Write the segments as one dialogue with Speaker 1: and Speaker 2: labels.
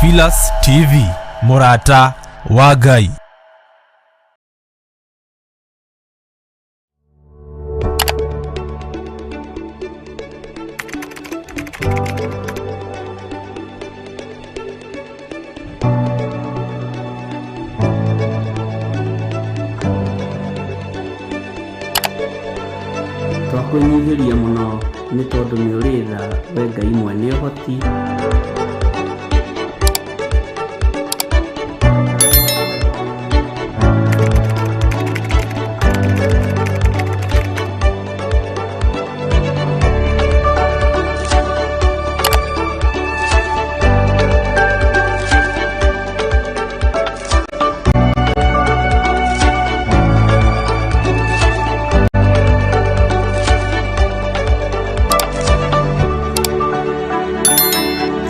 Speaker 1: Theophilus TV, mũrata wa Ngai.
Speaker 2: Twakwĩnyihĩria mũno nĩ tondũ nĩ ũrĩ tha we Ngai mwene ũhoti.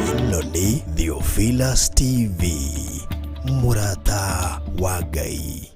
Speaker 3: Ĩno nĩ Theophilus TV, mũrata wa Ngai.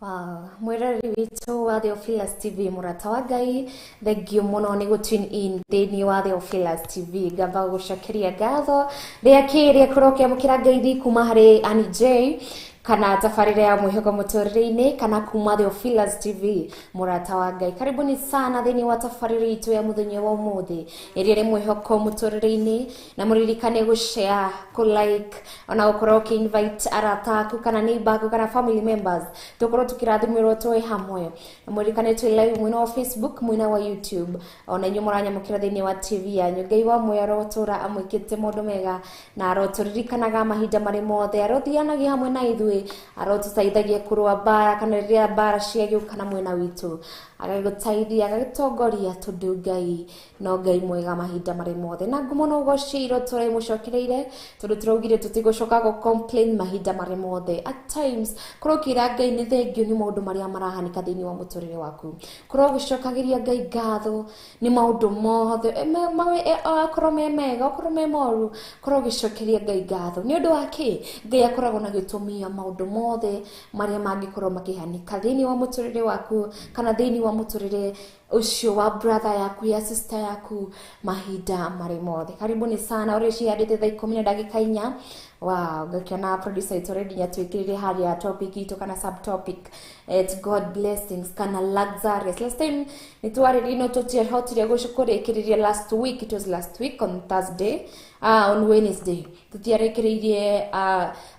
Speaker 4: Wow. Mwĩroreri witũ wa Theophilus TV, mũrata wa Ngai, thengio mũno nĩ gũ tune in thĩinĩ wa Theophilus TV. Ngamba gũcokeria ngatho rĩa kĩrĩ akorwo ũkĩamũkĩra ngeithi kuma harĩ Annie J kana tabarĩra ya mwĩhoko mũtũrĩre-inĩ kana kuma Theophilus TV, mũrata wa Ngai. Karibuni sana thĩinĩ wa tabarĩra itũ ya mũthenya wa ũmũthĩ ĩrĩa nĩ mwĩhoko mũtũrĩre-inĩ, na mũririkane gũ share, kũ like, ona gũkorwo ũkĩ invite arata aku kana neighbor aku kana family members, tũkorwo tũkĩrathimĩrwo twĩ hamwe. Na mũririkane twĩ live mwena wa Facebook, mwena wa YouTube, ona inyuĩ mũranyamũkĩra thĩinĩ wa TV yanyu. Ngai wa muoyo arotũra amwĩkĩte maũndũ mega na arotũririkanaga mahinda marĩ mothe, arothianagia hamwe na ithuĩ, arotũteithagia kũrũa mbara kana rĩrĩa mbara ciagĩũka na mwena witũ, agagĩgũteithia, agagĩtongoria, tondũ Ngai no Ngai mwega mahinda marĩ mothe. Na ngumo no ũgoci irotũra imũcokereire, tondũ tũraugire tũtigũcoka gũ complain mahinda marĩ mothe. At times korwo ũkĩra Ngai nĩ thengio nĩ maũndũ marĩa marahanĩka thĩinĩ wa mũtũrĩre waku, korwo ũgĩcokagĩria Ngai ngatho nĩ maũndũ mothe, akorwo me mega, akorwo me moru, korwo ũgĩcokeria Ngai ngatho nĩ ũndũ wa kĩ? Ngai akoragwo na gĩtũmi ya maũndũ mothe marĩa mangĩkorwo makĩhanĩka thĩinĩ wa mũtũrĩre waku kana thĩinĩ wa mũtũrĩre ũcio wa brother yaku, ya sister yaku, mahinda marĩ mothe. Karibuni sana. Ũrĩa cihandĩte thaa 10:04. Wow, ngakĩona producer itũ already nĩatwĩkĩrĩre harĩa topic itũ kana subtopic at God blessings kana luxurious. Last time nĩtwarĩrie no tũtiahotire kũrĩkĩrĩria last week. It was last week on Thursday, on Wednesday, tũtiarĩkĩrĩirie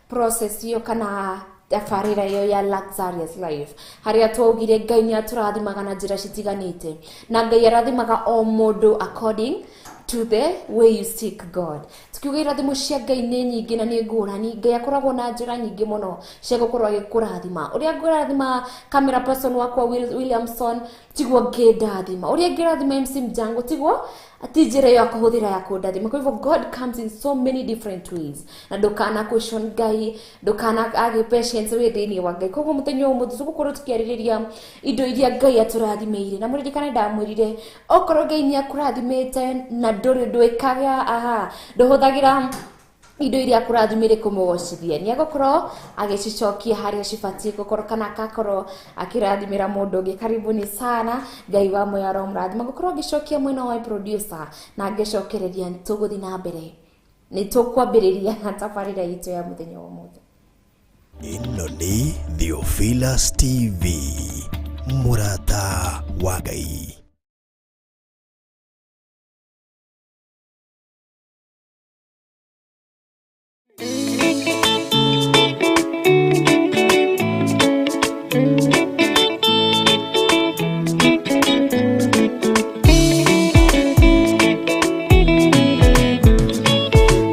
Speaker 4: process ĩyo kana tabarĩra ĩyo ya luxurious life, harĩa twaugire Ngai nĩ atũrathimaga na njĩra citiganĩte, na Ngai arathimaga o mũndũ according to the way you seek God. Tukiuga irathimo cia Ngai nĩ nyingĩ na nĩ ngũrani, Ngai akoragwo na njĩra nyingĩ mũno cia gũkorwo agĩkũrathima. Ũrĩa ngũrathima camera person wakwa Williamson tiguo ngĩndathima, ũrĩa ngĩrathima MC Mjango tiguo, ti njĩra ĩyo akũhũthĩra ya kũndathima. Kwa hivyo God comes in so many different ways, na ndũkana question Ngai, ndũkana age patience wĩ thĩinĩ wa Ngai. Koguo mũthenya ũmũthĩ tũgũkorwo tũkĩarĩrĩria indo iria Ngai atũrathimĩire. Na mũririkane ndamwĩrire okorwo Ngai nĩ akũrathimĩte na ndũrĩ ndwĩkaga, aha, ndũhũthagĩra indo iria akũrathimĩire kũmũgocithia, nĩ agũkorwo agĩcicokia harĩa cibatiĩ gũkorwo kana akakorwo akĩrathimĩra mũndũ ũngĩ. Karibuni sana. Ngai wa muoyo aromũrathima. Gũkorwo ngĩcokia mwena wa producer na ngĩcokereria, tũgũthiĩ na mbere, nĩ tũkwambĩrĩria tabarĩra itũ ya mũthenya wa ũmũthĩ.
Speaker 3: Ĩno nĩ Theophilus TV, mũrata wa Ngai.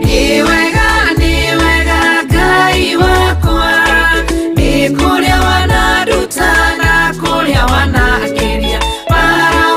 Speaker 5: Nĩ wega, nĩ wega Ngai wakwa, nĩ kũrĩa wananduta na kũrĩa wanakĩria. Bara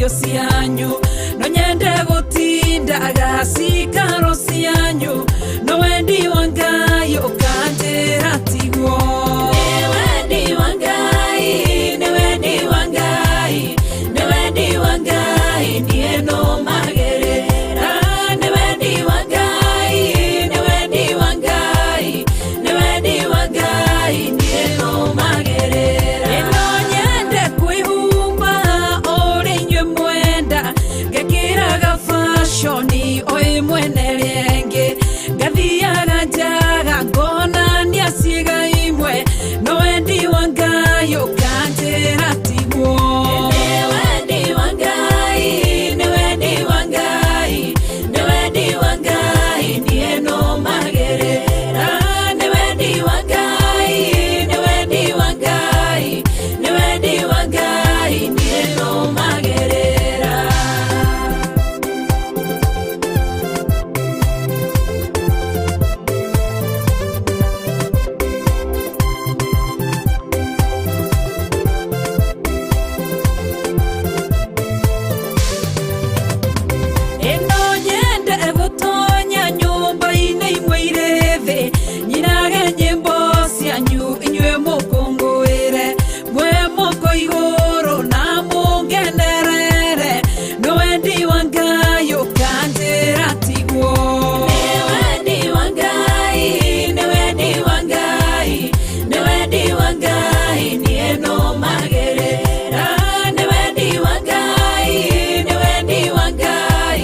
Speaker 5: Irio cianyu no nyende gũtindaga cikaro cianyu no wendi wa Ngai ũkanjĩra tiguo. Nĩ wendi wa Ngai, nĩ wendi wa Ngai, nĩ wendi wa Ngai niĩ nũmagĩrĩra. Nĩ wendi wa Ngai, nĩ wendi wa Ngai, nĩ wendi wa Ngai niĩ nũmagĩrĩra. Ĩno nyende kwĩhumba ũrĩa inyuĩ mwenda, ngekĩraga fashoni o ĩmwe na ĩrĩa ĩngĩ, ngathiaga njaga ngonania ciĩga imwe, no wendi wa Ngai ũkanjĩra tiguo. Nĩ wendi wa Ngai, nĩ wendi wa Ngai, nĩ wendi wa Ngai niĩ nũmagĩrĩra. Nĩ wendi wa Ngai, nĩ wendi wa Ngai, nĩ wendi wa Ngai niĩ nũmagĩrĩra. Ĩno nyende gũtonya nyũmba-inĩ imwe irĩ thĩ, nyinage nyĩmbo cianyu inyuĩ mũkũngũĩre, mwĩ moko igũrũ na mũngenerere, no wendi wa Ngai ũkanjĩra tiguo. Nĩ wendi wa Ngai, nĩ wendi wa Ngai, nĩ wendi wa Ngai niĩ nũmagĩrĩra. Nĩ wendi wa Ngai, nĩ wendi wa Ngai,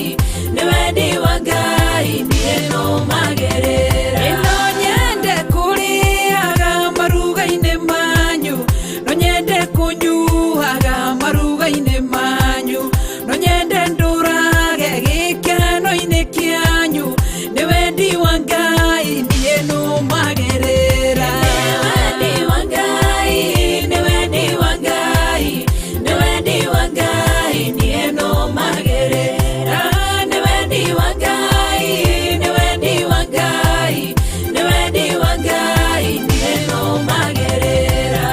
Speaker 5: nĩ wendi wa Ngai niĩ nũmagĩrĩra. Ĩno nyende kũrĩaga maruga-inĩ manyu, no nyende kũnyuaga maruga-inĩ manyu, no nyende ndũrage gĩkeno-inĩ kĩanyu, nĩ wendi wa Ngai niĩ nũmagĩrĩra. Nĩ wendi wa Ngai, nĩ wendi wa Ngai, nĩ wendi wa Ngai niĩ nũmagĩrĩra. Nĩ wendi wa Ngai, nĩ wendi wa Ngai, nĩ wendi wa Ngai niĩ nũmagĩrĩra.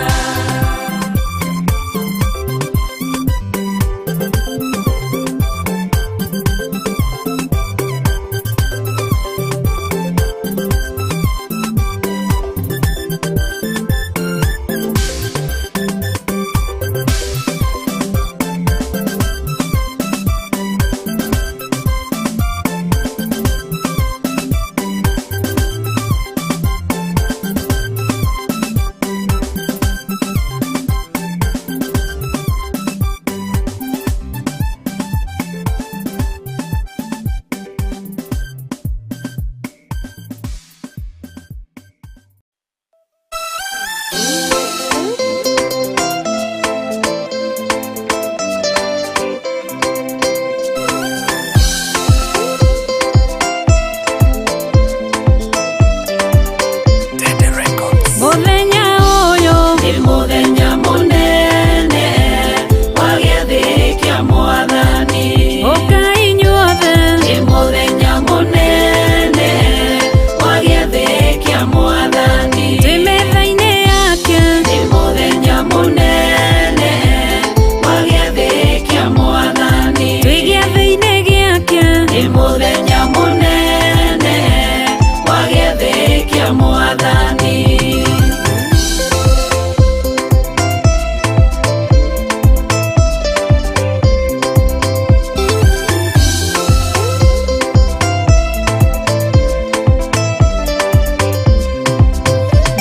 Speaker 5: Mũthenya ũyũ nĩ mũthenya mũnene wa gĩathĩ kĩa Mwathani. Ũkai inyuothe, nĩ mũthenya mũnene wa gĩathĩ kĩa Mwathani. Twĩ metha-inĩ yake, nĩ mũthenya mũnene wa gĩathĩ kĩa Mwathani. Twĩ gĩathĩ-inĩ gĩake, nĩ mũthenya mũnene wa gĩathĩ kĩa Mwathani.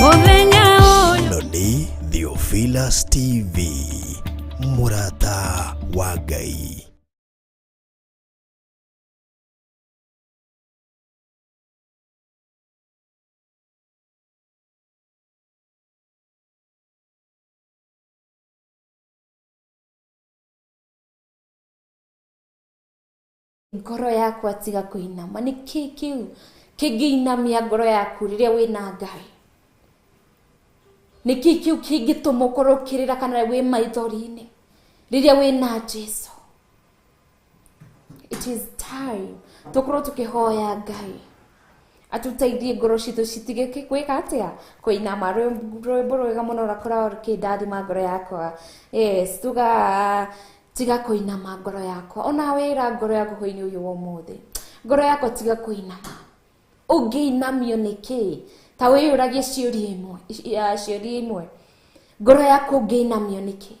Speaker 5: Mũthenya ũyũ
Speaker 3: Ĩno nĩ Theophilus TV, mũrata wa Ngai.
Speaker 4: Ngoro yakwa tiga kũinama. Nĩ kĩ kĩu kĩngĩinamia ngoro yaku rĩrĩa wĩna Ngai? Nĩ kĩ kĩu kĩngĩtũma ũkorwo ũkĩrĩra kana wĩ maithori-inĩ rĩrĩa wĩna Jesu? It is time tũkorwo tũkĩhoya Ngai atuteithie ngoro citũ citige gwĩka atĩa, kũinama. Rwĩmbo rwega mũno rũkoragwo rũkĩndathima ngoro yakwa. Yes, tuga. Tiga kũinama ngoro yakwa. Ona wĩra ngoro yaku hwainĩ ũyũ wa ũmũthĩ, ngoro yakwa tiga kũinama. Ũngĩinamio nĩkĩ? Ta wĩyũragie ciũria imwe, ciũria imwe. Ngoro yaku ũngĩinamio nĩkĩ?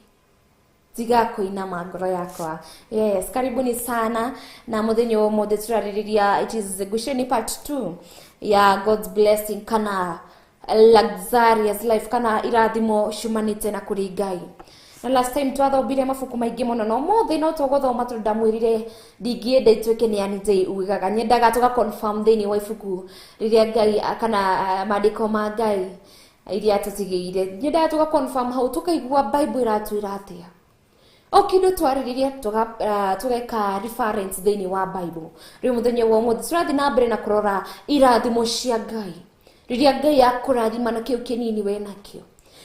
Speaker 4: Tiga kuinama ngoro yakwa. Yes, karibuni sana na muthenya wa umuthi turaririria, it is gusheni part 2 ya God's blessing kana luxurious life kana irathimo ciumanite na kuri Ngai. Na last time twathomire mabuku maingi muno, no muthi no tuguthoma tondu ndamwirire ndingienda ituike ni anite ugaga, nyendaga tuga confirm thiini wa ibuku riria Ngai kana maandiko ma Ngai iria tutigiire, nyendaga tuga confirm hau tukaigua Bible iratwira atia. O kindu twaririria tugeka reference thiini wa Bible. Riu muthenya wa umuthi turathi na mbere na kurora irathimo cia Ngai, riria Ngai akurathima na kiu kinini we nakio,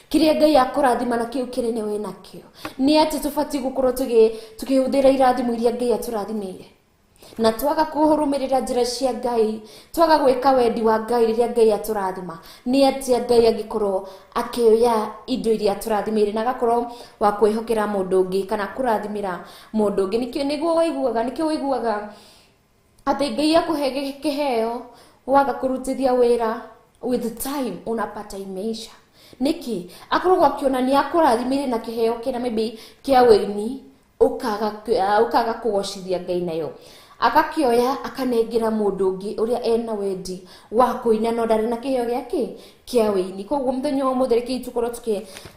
Speaker 4: kiria Ngai akurathima na kiu kinene we nakio. Ni ati tubati gukorwo tukihuthira irathimo iria Ngai aturathimire, na twaga kuhurumirira njira cia Ngai, twaga gwika wendi wa Ngai riria Ngai aturathima, ni atia Ngai angikorwo akioya indo iria aturathimire na agakorwo wa kwihokera mundu ungi kana kurathimira mundu ungi. Nikio niguo waiguaga, nikio waiguaga ati Ngai akuhe kiheo waga kurutithia wira, with time unapata imeisha. Niki akorwo akiona ni akurathimire na kiheo kina maybe kia wini, ukaga kugocithia Ngai nayo, agakioya akanengera mundu ungi uria ena wendi wa kuina no ndari na kiheo giake kia wini. Koguo muthenya wa umuthi reke tukorwo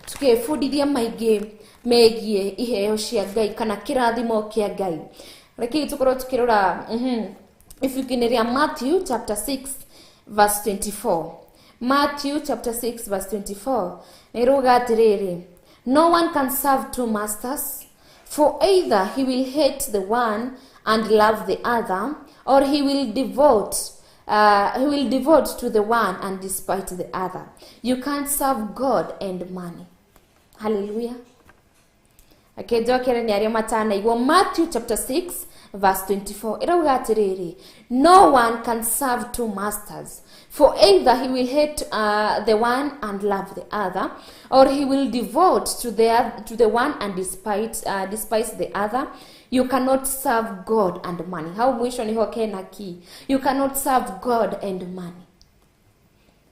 Speaker 4: tukibundithia maingi megie iheo cia Ngai kana kirathimo kia Ngai. Reke tukorwo tukirora ibuku-inĩ rĩa Matthew chapter 6 verse 24. Matthew chapter 6 verse 24 nĩrauga atĩrĩrĩ, no one can serve two masters, for either he will hate the one and love the other, or he will devote to the one and despite the other. You can't serve God and money. Hallelujah. Akejokere ni aria matana igwo Matthew chapter 6 verse 24 irauga atiriri, no one can serve two masters, for either he will hate the one and love the other, or he will devote to the one and despise the other. You cannot serve God and money. Hau mwisho niho kena ki. You cannot serve God and money.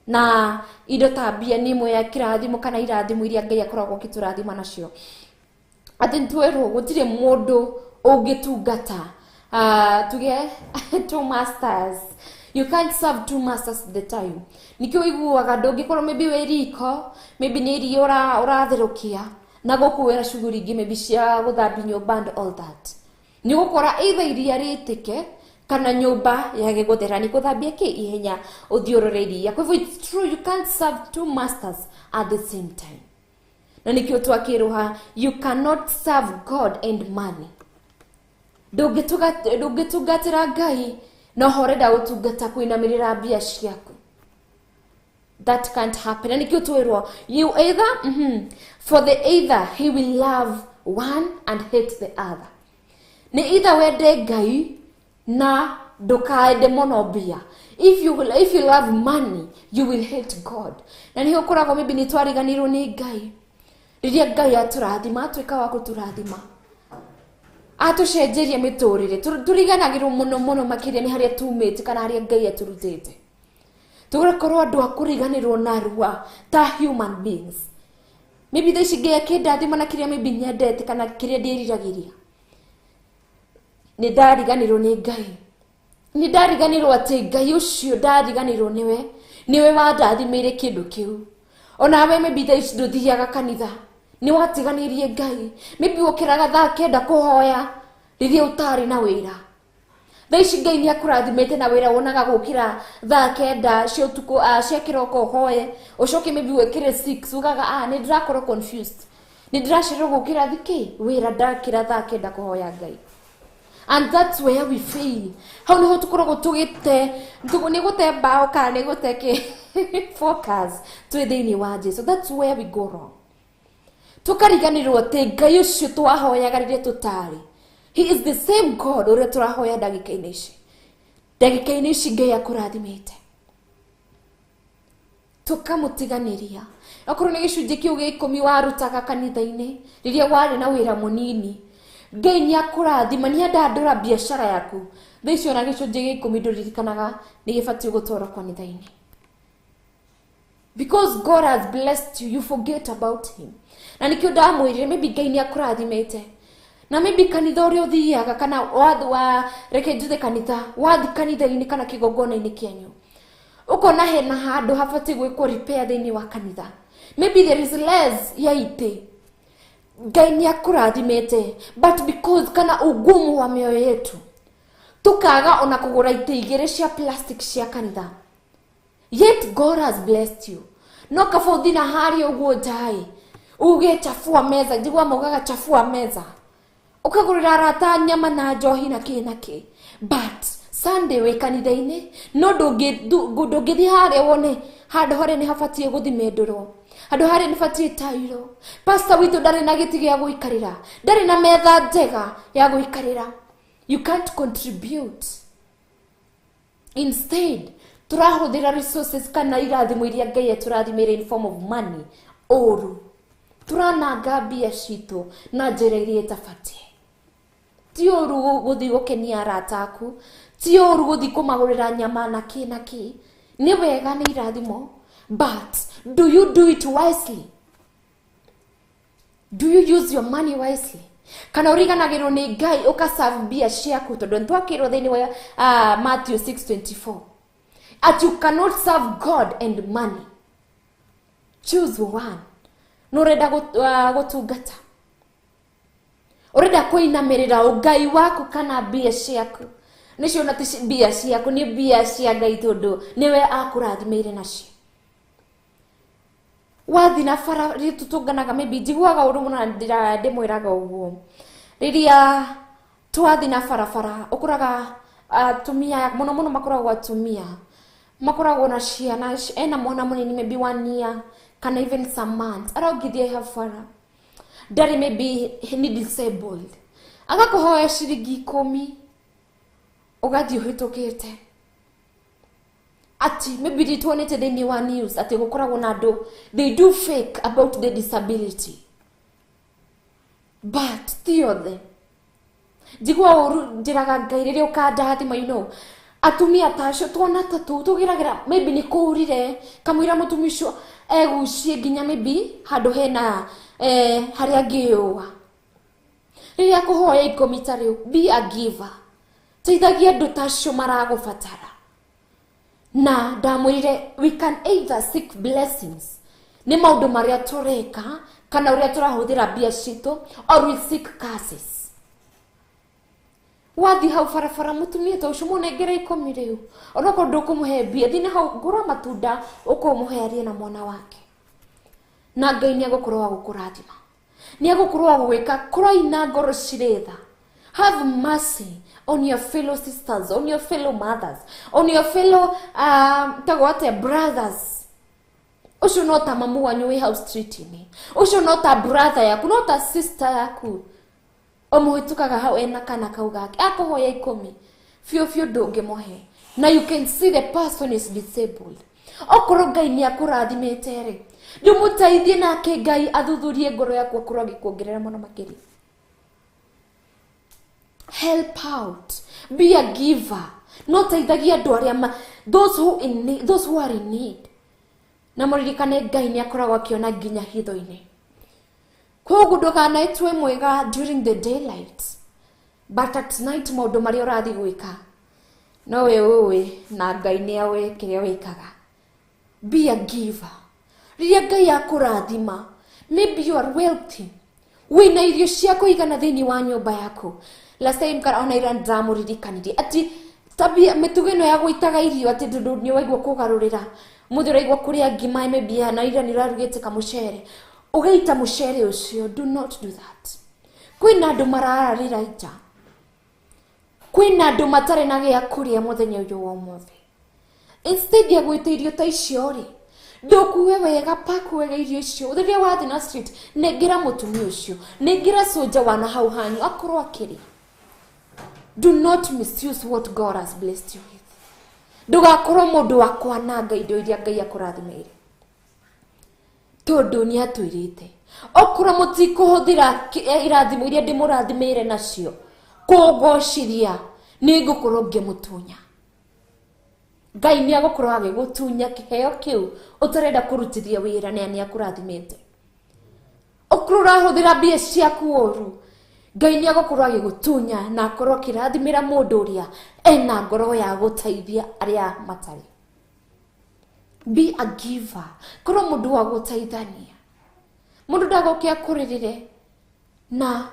Speaker 4: Na indo ta mbia ni imwe ya kirathimo kana irathimo iria Ngai akoragwo akiturathima nacio. Ati ntwerwo gutire mundu ungitungata tuge two masters. You can't serve two masters at the time. Nikio iguaga ndungikorwo maybe wi riko, maybe ni irio uratherukia na guku wira shughuli ingi maybe cia guthambia nyumba and all that. Ni gukora either iria ritike kana nyumba yage guthera ni kuthambia ki ihenya uthiurure iria. Kwa hivyo it's true, you can't serve two masters at the same time. Na nikio twakiruha, you cannot serve God and money. Ndungitungatira Ngai no horenda gutungata kuinamirira mbia ciaku. That can't happen. Na nikio twirwo, you either for the either he will love one and hate the other. Ni either wende Ngai na ndukaende muno mbia. If you love money, you will hate God. Na niho koragwo maybe ni twariganirwo ni Ngai. Riria Ngai aturathima, atuika wa guturathima, atucenjeria miturire, turiganagirwo muno muno makiria ni haria tumite kana haria Ngai aturutite. Tugakorwo andu a kuriganirwo narua ta human beings. Maybe thaa ici Ngai akindathima na kiria maybe nyendete kana kiria ndĩriragĩria, nĩ ndariganĩrwo nĩ Ngai. Nĩ ndariganĩrwo atĩ Ngai ũcio ndariganĩrwo nĩwe, nĩwe wandathimĩire kĩndũ kĩu. Onawe maybe thaa ici ndũthiaga kanitha, nĩ watiganĩirie Ngai. Maybe ũkĩraga thaa kenda kũhoya rĩrĩa ũtarĩ na wĩra. Thaa ici Ngai nĩ akũrathimĩte na wĩra, wonaga gũkĩra thaa kenda cia ũtukũ, cia kĩroko ũhoye, ũcoke maybe wĩkĩre 6 ugaga nĩ ndĩrakorwo confused, nĩ ndĩracererwo gũkĩra thikĩ wĩra ndakĩra thaa kenda kũhoya Ngai. And that's where we fail. Hau niho tukoragwo tugite nĩ gũte mbao kana nĩ gũte kĩ focus twĩ thĩinĩ wa Jesu. That's where we go wrong. Tukariganĩrwo atĩ Ngai ũcio twahoyaga rĩrĩa tũtarĩ, he is the same God ũrĩa tũrahoya ndagĩka-inĩ ici. Ndagĩka-inĩ ici Ngai akũrathimĩte, tukamũtiganĩria. Okorwo nĩ gĩcunjĩ kĩu gĩa ikũmi warutaga kanitha-inĩ rĩrĩa warĩ na wĩra mũnini, Ngai nĩ akũrathima, nĩ andandũra biacara yaku. Thaa icio ona gĩcunjĩ gĩa 10 ndũririkanaga nĩ gĩbatiĩ gũtwarwo kanitha-inĩ. Because God has blessed you, you forget about him. Na nikio ndamwĩrire maybe Ngai nĩ akũrathimĩte. Na maybe kanitha ũrĩa ũthiaga kana wa reke njuthe kanitha, wathi kanitha-inĩ kana kĩgongona-inĩ kĩanyu. Ũkona hena handũ habatiĩ gwĩkwo repair thĩinĩ wa kanitha. Maybe there is less ya itĩ. Ngai nĩ akũrathimĩte, but because kana ugumu wa mĩoyo yetu, tukaga ona kũgũra itĩ igĩrĩ cia plastic cia kanitha. Yet God has blessed you. No kaba ũthiĩ na harĩa ũguo nja-ĩ, uge chafua meza, njigua maugaga chafua meza. Ũkagũrĩra arata nyama na njohi na kĩ na kĩ. But Sunday wĩ kanitha-inĩ, no ndũngĩthiĩ harĩa wone handũ harĩa nĩ habatiĩ gũthimendũrwo, handũ harĩa nĩ habatiĩ tairo. Pastor witũ ndarĩ na gĩtĩ gĩa gũikarĩra, ndarĩ na metha njega ya gũikarĩra. You can't contribute. Instead, tũrahũthĩra resources kana irathimo iria Ngai atũrathimĩire in form of money ũru. Tũrananga mbia citũ na njĩra iria ĩtabatiĩ. Ti ũru gũthiĩ gũkenia arata aku, ti ũru gũthiĩ kũmagũrĩra nyama na kĩ na kĩ. Nĩ wega, nĩ irathimo, but do you do it wisely? Do you use your money wisely? Kana ũriganagĩrwo nĩ Ngai ũkaserve mbia ciaku, tondũ nĩtwakĩrwo thĩinĩ wa Matthew 6:24 at you cannot serve God and money. Choose one. Nũrenda gũtungata, ũrenda kũinamĩrĩra ũngai waku kana mbia ciaku. Nĩcio na ti mbia ciaku, nĩ mbia cia Ngai tondũ nĩwe akũrathimĩire nacio. Wathi na bara rĩrĩa tũtũnganaga, maybe njiguaga ũru mũno na ndĩmwĩraga ũguo. Rĩrĩa twathi na barabara, ũkoraga atumia, mũno mũno makoragwo atumia, makoragwo na ciana, ena mwana mũnini maybe 1 year kana even some months, arongithia hau bara, ndarĩ maybe ni disabled, agakũhoya ciringi 10, ũgathiĩ ũhĩtũkĩte. Ati maybe nĩtuonete thĩinĩ wa news atĩ gũkoragwo na andũ they do fake about the disability, but ti othe. Njigua ũru, njĩraga Ngai rĩrĩa ũkandathima, atumia ta acio tuona ta tũu tũgeragĩra maybe nĩ kũrire kamũira mũtumia ũcio egucie nginya maybe handũ hena harĩa angĩyũa. Rĩrĩa akũhoya 10 ta rĩu, be a giver, teithagia andũ ta acio maragũbatara. Na ndamwĩrire we can either seek blessings nĩ maũndũ marĩa tũreka kana ũrĩa tũrahũthĩra mbia citũ, or we seek curses. Wathi hau barabara mũtumia ta ũcio mũnengere 10 rĩu, onokorwo ndũkũmũhe mbia, thiĩ na hau ngũra matunda ũkũmũhe arie na mwana wake, na Ngai nĩ egũkorwo agũkũrathima, nĩ egũkorwo agũgwĩka. Kũroina ngoro cirĩ tha. Have mercy on your fellow sisters, on your fellow mothers, on your fellow tagwo atĩa, brothers. Ũcio no ta mamu wanyu wĩ hau street-inĩ, ũcio no ta brother yaku, no ta sister yaku, ũmũhĩtũkaga hau ena kana kau gake, akũhoya 10 biũ biũ ndũngĩmũhe, na you can see the person is disabled. Okorwo Ngai nĩ akũrathimĩte rĩ, ndũmũteithie nake Ngai athuthurie ngoro yaku akorwo agĩkuongerera mũno makĩria. Help out, be a giver. No teithagia andũ arĩa those who in need, those who are in need. Na mũririkane Ngai nĩ akoragwo akĩona nginya hitho-inĩ. Koguo ndũkanaitue mwega during the daylight, but at night maũndũ marĩa ũrathiĩ gwĩka no we ũĩ na Ngai nĩ oĩ kĩrĩa wĩkaga. Be a giver. Rĩrĩa Ngai akũrathima, maybe you are wealthy, wĩna irio cia kũigana thĩinĩ wa nyũmba yaku. Last time kana ona ira ndamũririkanirie atĩ tabia mĩtugo ĩno ya gũitaga irio atĩ tondũ nĩ waigua kũgarũrĩra, mũthĩ ũraigua kũrĩa ngima maybe na ira nĩ ũrarugĩte kamũcere, ũgaita mũcere ũcio. Do not do that. Kwĩna andũ marararĩra nja, kwĩna andũ matarĩ na gĩa kũrĩa mũthenya ũyũ wa ũmũthĩ. Instead ya gwĩta irio ta icio rĩ, ndũkue wega, pack wega irio icio. Rĩrĩa wathiĩ na street, nengera mũtumia ũcio, nengera soja wana hau hanyu akorwo akĩrĩa. Do not misuse what God has blessed you with. Ndũgakorwo mũndũ wa kwananga indo iria Ngai akũrathimĩire, tondũ nĩ atwĩrĩte Okorwo mũtikũhũthĩra irathimo iria ndĩmũrathimĩire nacio kũngocithia, nĩngũkorwo ngĩmũtunya. Ngai nĩ agũkorwo agĩgũtunya kĩheo kĩu ũtarenda kũrutithia wĩra na nĩ akũrathimĩte. Okorwo ũrahũthĩra mbia ciaku ũru, Ngai nĩ agũkorwo agĩgũtunya na akorwo akĩrathimĩra mũndũ ũrĩa ena ngoro ya gũteithia arĩa matarĩ. Be a giver. Korwo mũndũ wa gũteithania, mũndũ ndagoke akũrĩrĩre na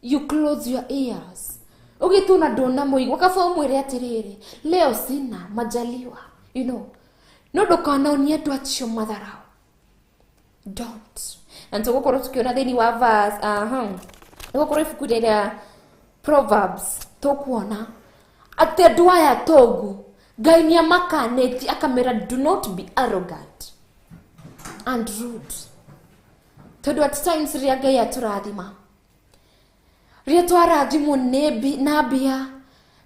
Speaker 4: you close your ears ũgĩtuna ndũnamũigua. Kaba ũmwĩre atĩrĩrĩ, leo sina, majaliwa, no ndũkanonie andũ acio matharau. Don't. Na tũgũkorwo tũkĩona thĩinĩ wa verse, nĩgũkorwo ibuku rĩa Proverbs tũkuona atĩ andũ aya tongu Ngai nĩ amakanĩtie akamera, do not be arrogant and rude. Tondũ at times rĩrĩa Ngai atũrathima, rĩrĩa twarathimwo na mbia,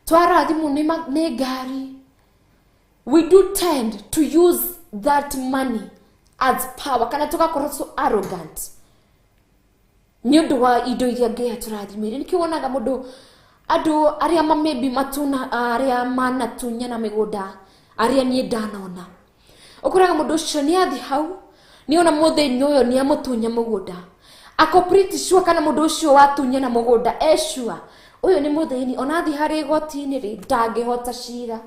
Speaker 4: twarathimwo nĩ ngari, we do tend to use that money as power, kana tũgakorwo so arrogant nĩ ũndũ wa indo iria Ngai atũrathimĩire. Nĩkĩo wonaga mũndũ, andũ arĩa maybe matuna, arĩa manatunyana mĩgũnda, arĩa niĩ ndanona, ũkoraga mũndũ ũcio nĩ athi hau, nĩona mũthĩni ũyũ nĩ amũtunya mũgũnda, ako pretty sure kana mũndũ ũcio watunyana mũgũnda e sure ũyũ nĩ mũthĩni, ona athi harĩ igoti-inĩ rĩ, ndangĩhota cira.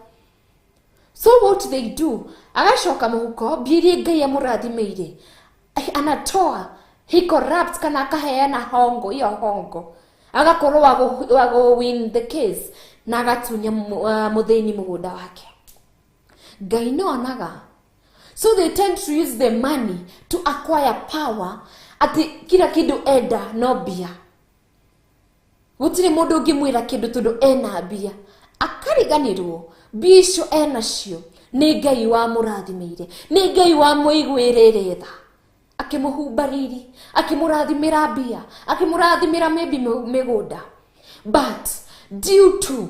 Speaker 4: So what they do, agacoka mũhuko, mbia iria Ngai amũrathimĩire anatoa, he corrupt kana akaheana hongo, hiyo hongo agakorwo wa gũ win the case na agatunya mũthĩni mũgũnda wake. Ngai no onaga. So they tend to use the money to acquire power, ati kila kindu enda no mbia. Gũtirĩ mũndũ ũngĩmwĩra kĩndũ tondũ ena mbia. Akariganĩrwo mbia icio enacio nĩ Ngai wamũrathimĩire, nĩ Ngai wamũiguĩrĩire tha, akĩmũhumba riri, akĩmũrathimĩra mbia, akĩmũrathimĩra maybe mĩgũnda. But due to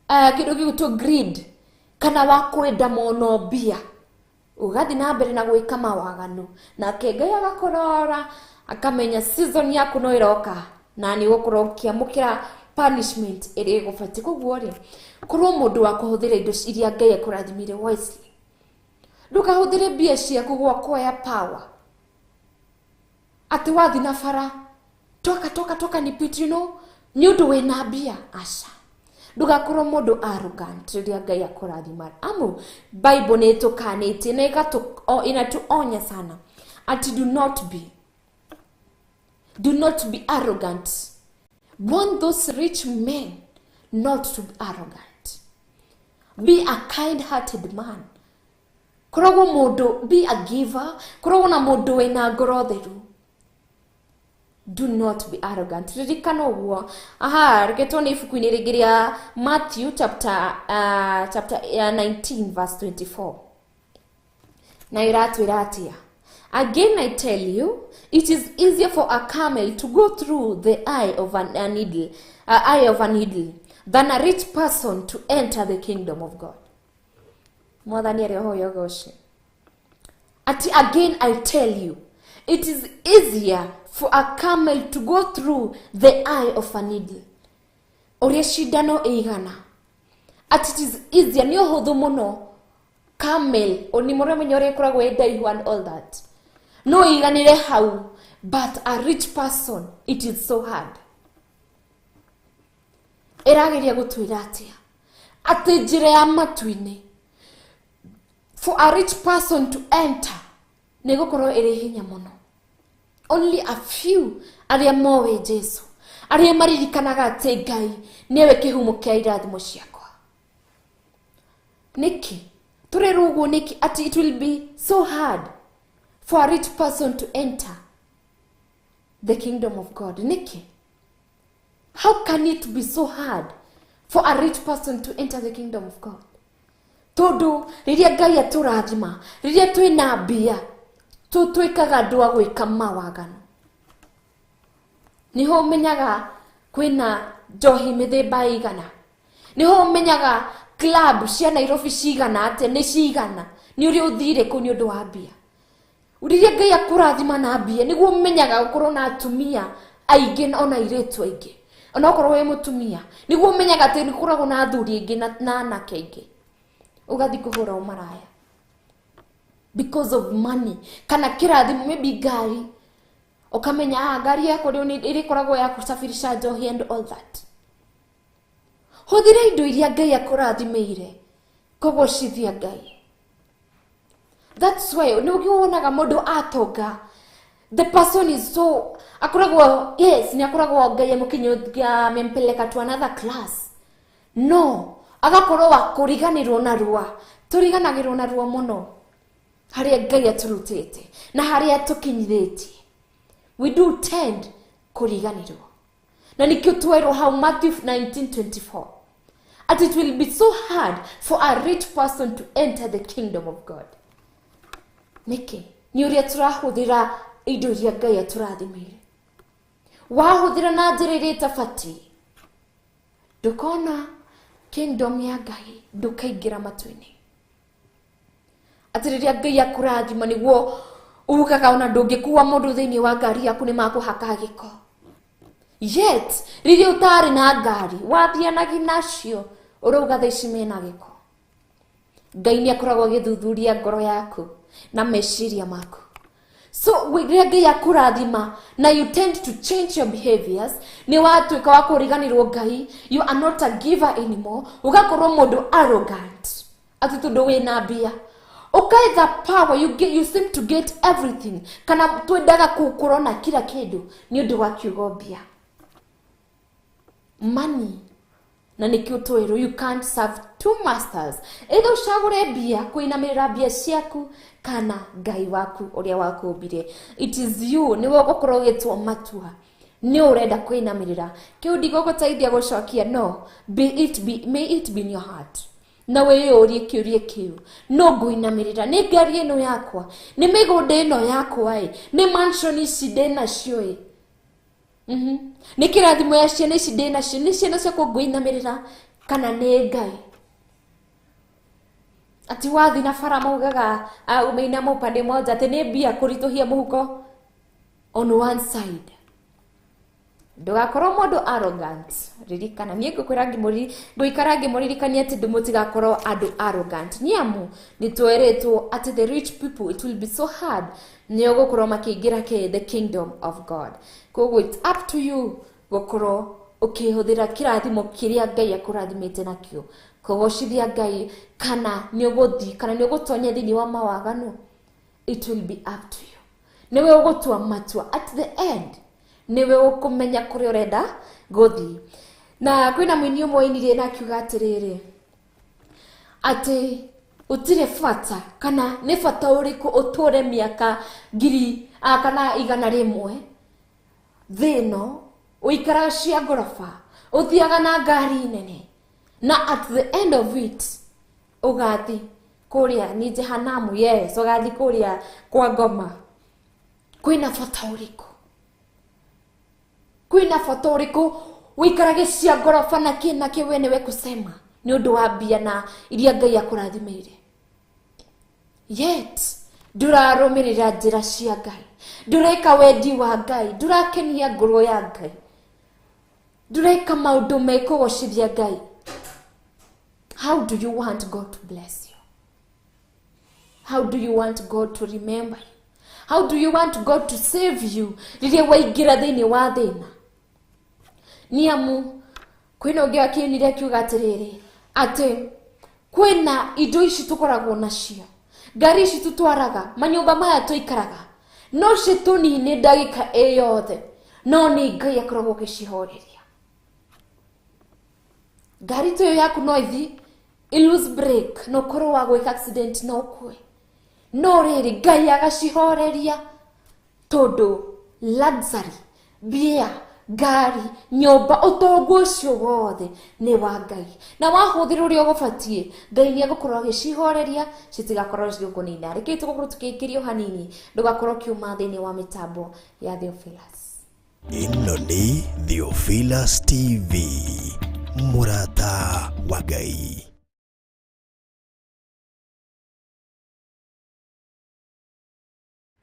Speaker 4: kĩndũ gĩgwĩtwo greed kana wa kwenda mũno mbia, ũgathiĩ na mbere na gwĩka mawaganu, nake Ngai agakũrora akamenya season yaku no ĩroka na nĩ ũgũkorwo ũkĩamũkĩra punishment ĩrĩa ĩgũbatiĩ. Koguo rĩ, korwo mũndũ wa kũhũthĩra indo iria Ngai akũrathimire wisely. Ndũkahũthĩre mbia ciaku gwakoya power, atĩ wathi na bara, toka toka toka nipite, nĩ ũndũ wĩna mbia. Aca, ndũgakorwo mũndũ arrogant rĩrĩa Ngai akũrathima. Amu Bible nĩ ĩtũkanĩtie na inatuonya sana ati do not be arrogant. Warn those rich men not to be arrogant. Be a kind-hearted man. Koragwo mũndũ, be a giver. Koragwo na mũndũ wĩna ngoro theru. Do not be arrogant. Ririkana ũguo. Aha, reke tuone ibuku-inĩ rĩngĩ rĩa Matthew chapter 19 verse 24. Na ĩratwĩra atĩa? Again I tell you, it is easier for a camel to go through the eye of a needle, eye of a needle, than a rich person to enter the kingdom of God. Mwathani arĩ oho yogoce. Ati again I tell you, it is easier for a camel to go through the eye of a needle. Ũrĩa cindano ĩigana. Ati it is easier, nĩ ũhũthũ mũno. Camel, oni mũramenya ũrĩa ĩkoragwo ĩ ndaihu and all that. No ĩiganĩre hau, but a rich person, it is so hard. Ĩrageria gũtwĩra atĩa? Atĩ njĩra ya matu-inĩ, for a rich person to enter, nĩ gũkorwo ĩrĩ hinya mũno. Only a few arĩa moĩ Jesu, arĩa maririkanaga atĩ Ngai nĩwe kĩhumo kĩa irathimo ciakwa. Nĩkĩ? Tũrerwo ũguo nĩkĩ? Atĩ it will be so hard for a rich person to enter the kingdom of God. Nĩkĩ? How can it be so hard for a rich person to enter the kingdom of God? Tondũ rĩrĩa Ngai atũrathima, rĩrĩa twĩna mbia, tũtuĩkaga andũ a gwĩka mawaganu. Nĩho ũmenyaga kwĩna njohi mĩthemba ĩigana. Nĩho ũmenyaga club cia Nairobi cigana atĩa, nĩ cigana. Nĩ ũrĩa ũthire kũu nĩ ũndũ wa mbia. Rĩrĩa Ngai akũrathima na mbia nĩguo ũmenyaga gũkorwo na atumia aingĩ ona airĩtu aingĩ. Onokorwo wĩ mũtumia nĩguo ũmenyaga atĩ nĩgũkoragwo na athuri aingĩ na anake aingĩ. Ũgathiĩ kũhũra ũmaraya because of money kana kĩrathimo, maybe ngari, ũkamenya ngari yakwa rĩu ĩrĩkoragwo ya kusafirisha njohi and all that. Hũthĩra indo iria Ngai akũrathimĩire kũgocithia Ngai. That's why nĩ wonaga mũndũ atonga, the person is so akoragwo, yes, nĩ akoragwo Ngai amũkinyũthia, amempeleka to another class, no agakorwo wa kũriganĩrwo narua. Tũriganagĩrwo narua mũno harĩa Ngai atũrutĩte na harĩa atũkinyithĩtie. We do tend kũriganĩrwo, na nĩkĩo twerwo hau Matthew 19:24 at it will be so hard for a rich person to enter the kingdom of God. Nĩkĩ? Nĩ ũrĩa tũrahũthĩra indo iria Ngai atũrathimĩire. Wahũthĩra na njĩra ĩrĩa ĩtabatiĩ, ndũkona kingdom ya Ngai, ndũkaingĩra matu-inĩ. Atĩ rĩrĩa Ngai akũrathima nĩguo ugaga ona ndũngĩkua mũndũ thĩinĩ wa ngari yaku, nĩ makũhaka gĩko. Yet rĩrĩa ũtarĩ na ngari wathianagi nacio, ũrauga thaa ici mena gĩko. Ngai nĩ akoragwo agĩthuthuria ngoro yaku na meciria maku. So rĩrĩa Ngai akũrathima na you tend to change your behaviors, nĩ watuĩka wa kũriganĩrwo Ngai, you are not a giver anymore, ũgakorwo mũndũ arrogant atĩ tondũ wĩna mbia ũkaetha power, you seem to get everything, kana twendaga gũkorwo na kila kĩndũ nĩ ũndũ wa kiugo mbia, money. Na nĩkĩo twĩrwo you can't serve two masters. Either ũcagũre mbia, kũinamĩrĩra mbia ciaku, kana Ngai waku ũrĩa wakũmbire. It is you, nĩwe ũgũkorwo ũgĩtua matua nĩ ũrenda kũinamĩrĩra. Kĩu ndigũgũteithia gũcokia, no be it be, may it be in your heart, na wĩyũrie kĩũria kĩu: no ngũinamĩrĩra? Nĩ ngari ĩno yakwa? Nĩ mĩgũnda ĩno yakwa? Ĩ nĩ mansion ici ndĩ nacio? Ĩ nĩ kĩrathimo ya ciana ici ndĩ nacio? Nĩ ciana ciakwa ngũinamĩrĩra kana nĩ Ngai? Ati wathi na bara maugaga umeinama upande moja, atĩ nĩ mbia kũritũhia mũhuko on one side. Ndũgakorwo mũndũ arrogant. Ririkana niĩ ngũkwĩra ngũikara ngĩmũririkania atĩ mũtigakorwo andũ arrogant, nĩ amu nĩ twerĩtwo atĩ the rich people, it will be so hard nĩo gũkorwo makĩingĩra the kingdom of God. Koguo it's up to you gũkorwo ũkĩhũthĩra kĩrathimo kĩrĩa Ngai akũrathimĩte nakĩo kũgocithia Ngai, kana nĩ ũgũthiĩ, kana nĩ ũgũtonya thĩinĩ wa mawaganu. It will be up to you, nĩwe ũgũtua matua. At the end nĩwe ũkũmenya kũrĩa ũrenda gũthiĩ. Na kwĩna mũini ũmwe wainirie na akiuga atĩrĩrĩ, atĩ gũtirĩ bata, kana nĩ bata ũrĩkũ ũtũre mĩaka ngiri kana 100 thĩ ĩno, ũikaraga cia ngoroba, ũthiaga na ngari nene, na at the end of it ũgathi kũrĩa nĩ jehanamu. Yes, ũgathi kũrĩa kwa ngoma. Kwĩna bata ũrĩkũ? Kwĩna bata ũrĩkũ ũikarage cia ngoroba na kĩ na kĩ, we nĩwe kusema, nĩ ũndũ wa mbia na iria Ngai akũrathimĩire, yet ndũrarũmĩrĩra njĩra cia Ngai, ndũreka wendi wa Ngai, ndũrakenia ngoro ya Ngai, ndũreka maũndũ mekũgocithia Ngai? How do you want God to bless you? How do you want God to remember you? How do you want God to save you rĩrĩa waingĩra thĩinĩ wa thĩna? Nĩ amu kwĩna ũngĩ akĩnire akiuga atĩrĩrĩ, atĩ kwĩna indo ici tũkoragwo nacio, ngari ici tũtwaraga, manyũmba maya tũikaraga, no citũnine ndagĩka ĩ yothe, no nĩ Ngai akoragwo agĩcihoreria. Ngari ta ĩyo yaku no ithi i lose brake na ũkorwo wa gwĩka accident na ũkue, no rĩrĩ Ngai agacihoreria, tondũ luxury, mbia, ngari, nyũmba, ũtongu ũcio wothe nĩ wa Ngai, na wahũthĩra ũrĩa ũgũbatiĩ, Ngai nĩ egũkorwo agĩcihoreria citigakorwo cigĩkũnina. Rekei tũgũkorwo tũkĩingĩrio hanini, ndũgakorwo ũkiuma thĩinĩ wa mĩtambo ya Theophilus.
Speaker 3: Ĩno nĩ Theophilus TV, mũrata wa Ngai.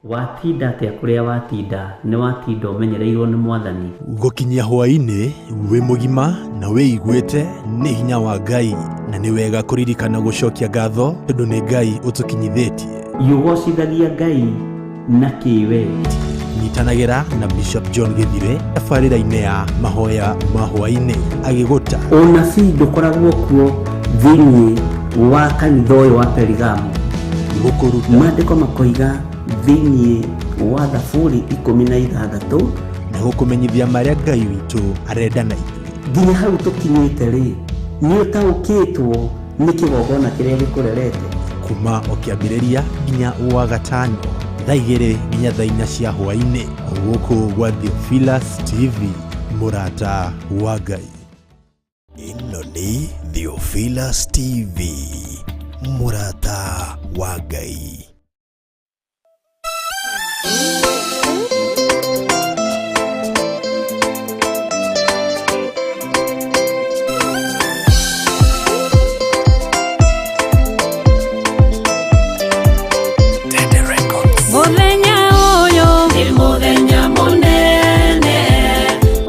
Speaker 2: Watinda atĩa kũrĩa watinda nĩ watinda ũmenyereirwo nĩ Mwathani.
Speaker 3: Gũkinyia hwaĩ-inĩ wĩ mũgima na wĩiguĩte nĩ hinya wa Ngai, na nĩ wega kũririkana gũcokia ngatho tondũ nĩ Ngai ũtũkinyithĩtie.
Speaker 2: Ũgocithagia Ngai na kĩwe.
Speaker 3: Nyitanagĩra na Bishop John Gĩthire tabarĩra-inĩ ya mahoya ma hwaĩ-inĩ agĩgũta.
Speaker 2: Ũnabii ndũkoragwo kuo thĩinĩ wa kanitha ũyũ wa Perigamo.
Speaker 3: Gũkũruta.
Speaker 2: Maandĩko makoiga thĩinĩ wa Thaburi 16
Speaker 3: na gũkũmenyithia marĩa Ngai witũ arenda na ithuĩ.
Speaker 2: Nginya hau tũkinyĩte rĩ, nĩ ũtaũkĩtwo nĩ kĩgongona kĩrĩa gĩkũrerete.
Speaker 3: Kuma o kĩambĩrĩria nginya wa gatano thaa 2 nginya thaa 4 cia hwaĩ-inĩ, gũkũ gwa Theophilus TV, mũrata wa Ngai.
Speaker 6: Ĩno nĩ Theophilus TV, mũrata wa Ngai.
Speaker 5: Mũthenya ũyũ nĩ mũthenya mũnene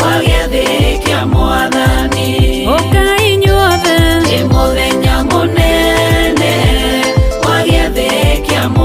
Speaker 5: wa gĩathĩ kĩa Mwathani. Ũkai inyuothe, nĩ mũthenya mũnene wa gĩathĩ kĩa Mwathani.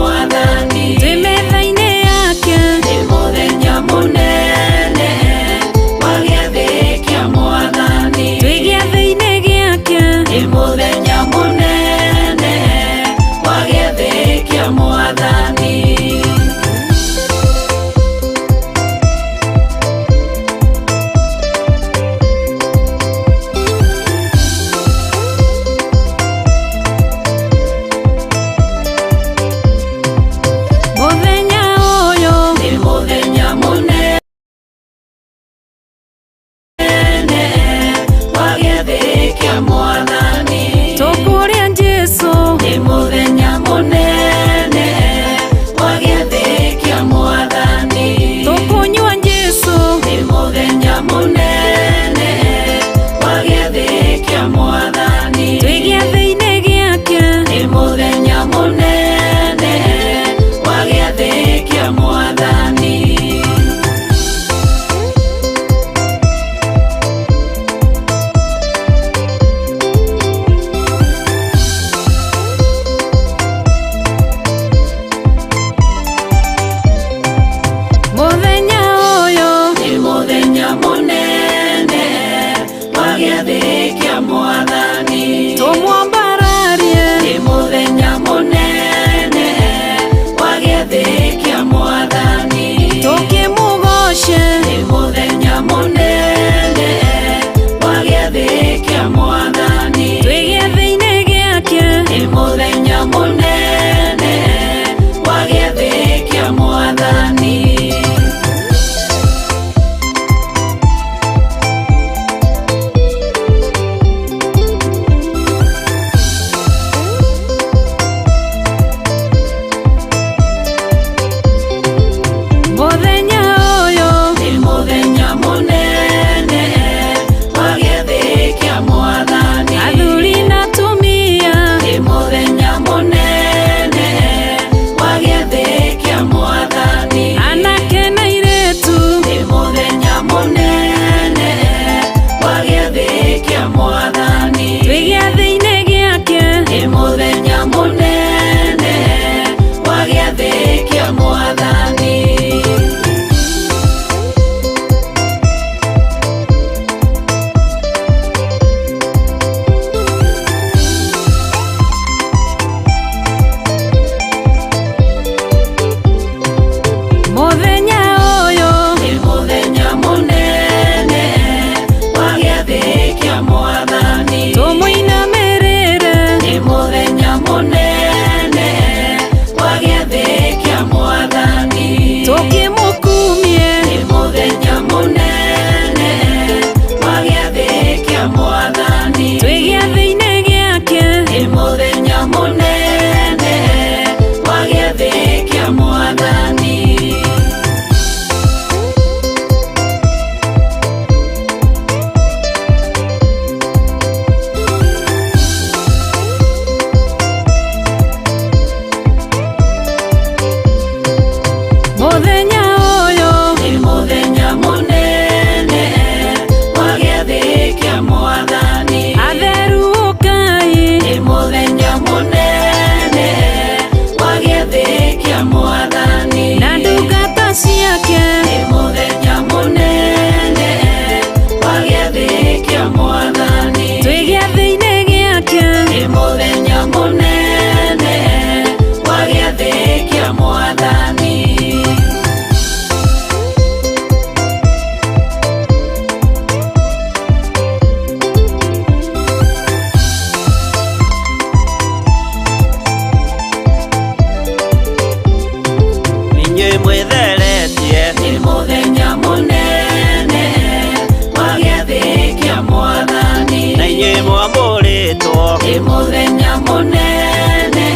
Speaker 5: Mũthenya mũnene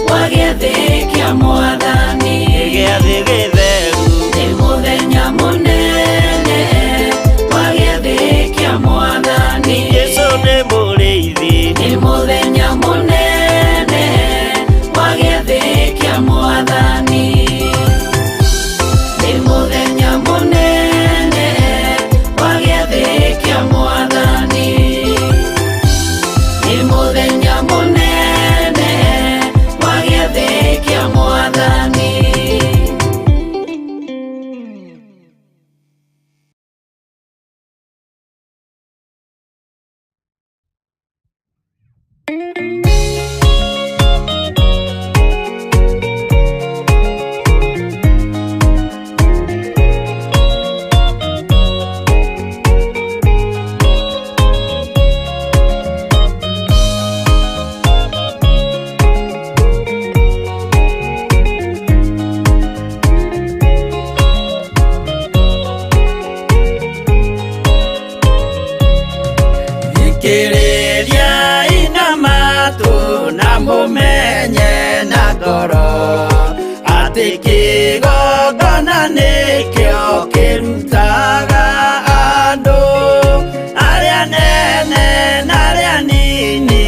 Speaker 5: wa gĩathĩ kĩa Mwathani.
Speaker 7: Gĩathĩ gĩtheru.
Speaker 5: Nĩ mũthenya mũnene wa gĩathĩ kĩa Mwathani.
Speaker 7: Jesũ nĩ mũrĩithi.
Speaker 5: Nĩ mũthenya mũnene wa gĩathĩ kĩa Mwathani. Nĩ mũthenya mũnene wa gĩathĩ kĩa Mwathani. Nĩ mũthenya mũnene wa gĩathĩ kĩa Mwathani.
Speaker 7: Thikĩrĩria ina matũ na mũmenye na ngoro atĩ kĩgongona nĩkĩo kĩrutaga andũ arĩa nene na arĩa nini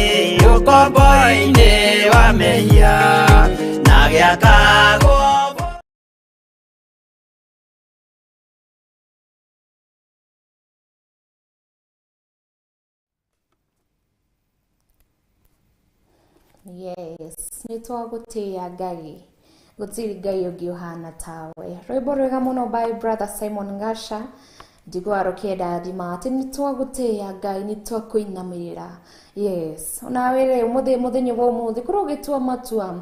Speaker 7: ũkombo-inĩ wa mehia na gĩakagwo.
Speaker 4: Yes, nĩ twagũtĩĩa Ngai, gũtirĩ Ngai ũngĩ ũhana tawe. Rwĩmbo rwega mũno by brother Simon Ngasha, njigua rũkĩenda thima atĩ nĩ twagũtĩĩa Ngai, nĩ twakũinamĩrĩra. Yes, onawe rĩ ũmũthĩ, mũthenya wa ũmũthĩ korwo ũgĩtua matua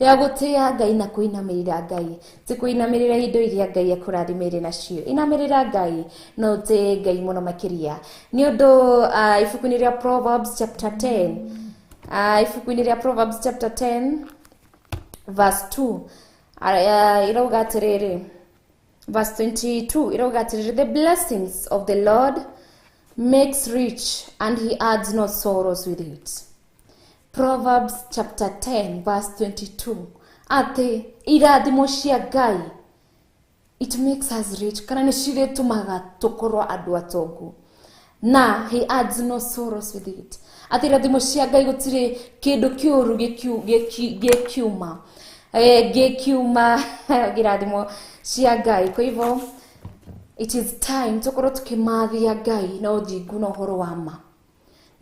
Speaker 4: ya gũtĩĩa Ngai na kũinamĩrĩra Ngai, ti kũinamĩrĩra indo iria Ngai akũrathimĩire nacio, inamĩrĩra Ngai na ũtĩe Ngai mũno makĩria. Nĩ ũndũ ibuku-inĩ rĩa Proverbs chapter 10, ibuku-inĩ rĩa Proverbs chapter 10 verse 2, irauga atĩrĩrĩ, verse 22 irauga atĩrĩrĩ, the blessings of the Lord makes rich and he adds no sorrows with it. Proverbs chapter 10 verse 22, atĩ irathimo cia Ngai it makes us rich, kana nĩ cirĩtũmaga tũkorwo andũ atongu, na he adds no sorrows with it. Atĩ irathimo cia Ngai gũtirĩ kĩndũ kĩũru gĩkiuma gĩkiuma irathimo cia Ngai. Kwa hivyo it is time tũkorwo tũkĩmathia Ngai na ũthingu na ũhoro wa ma,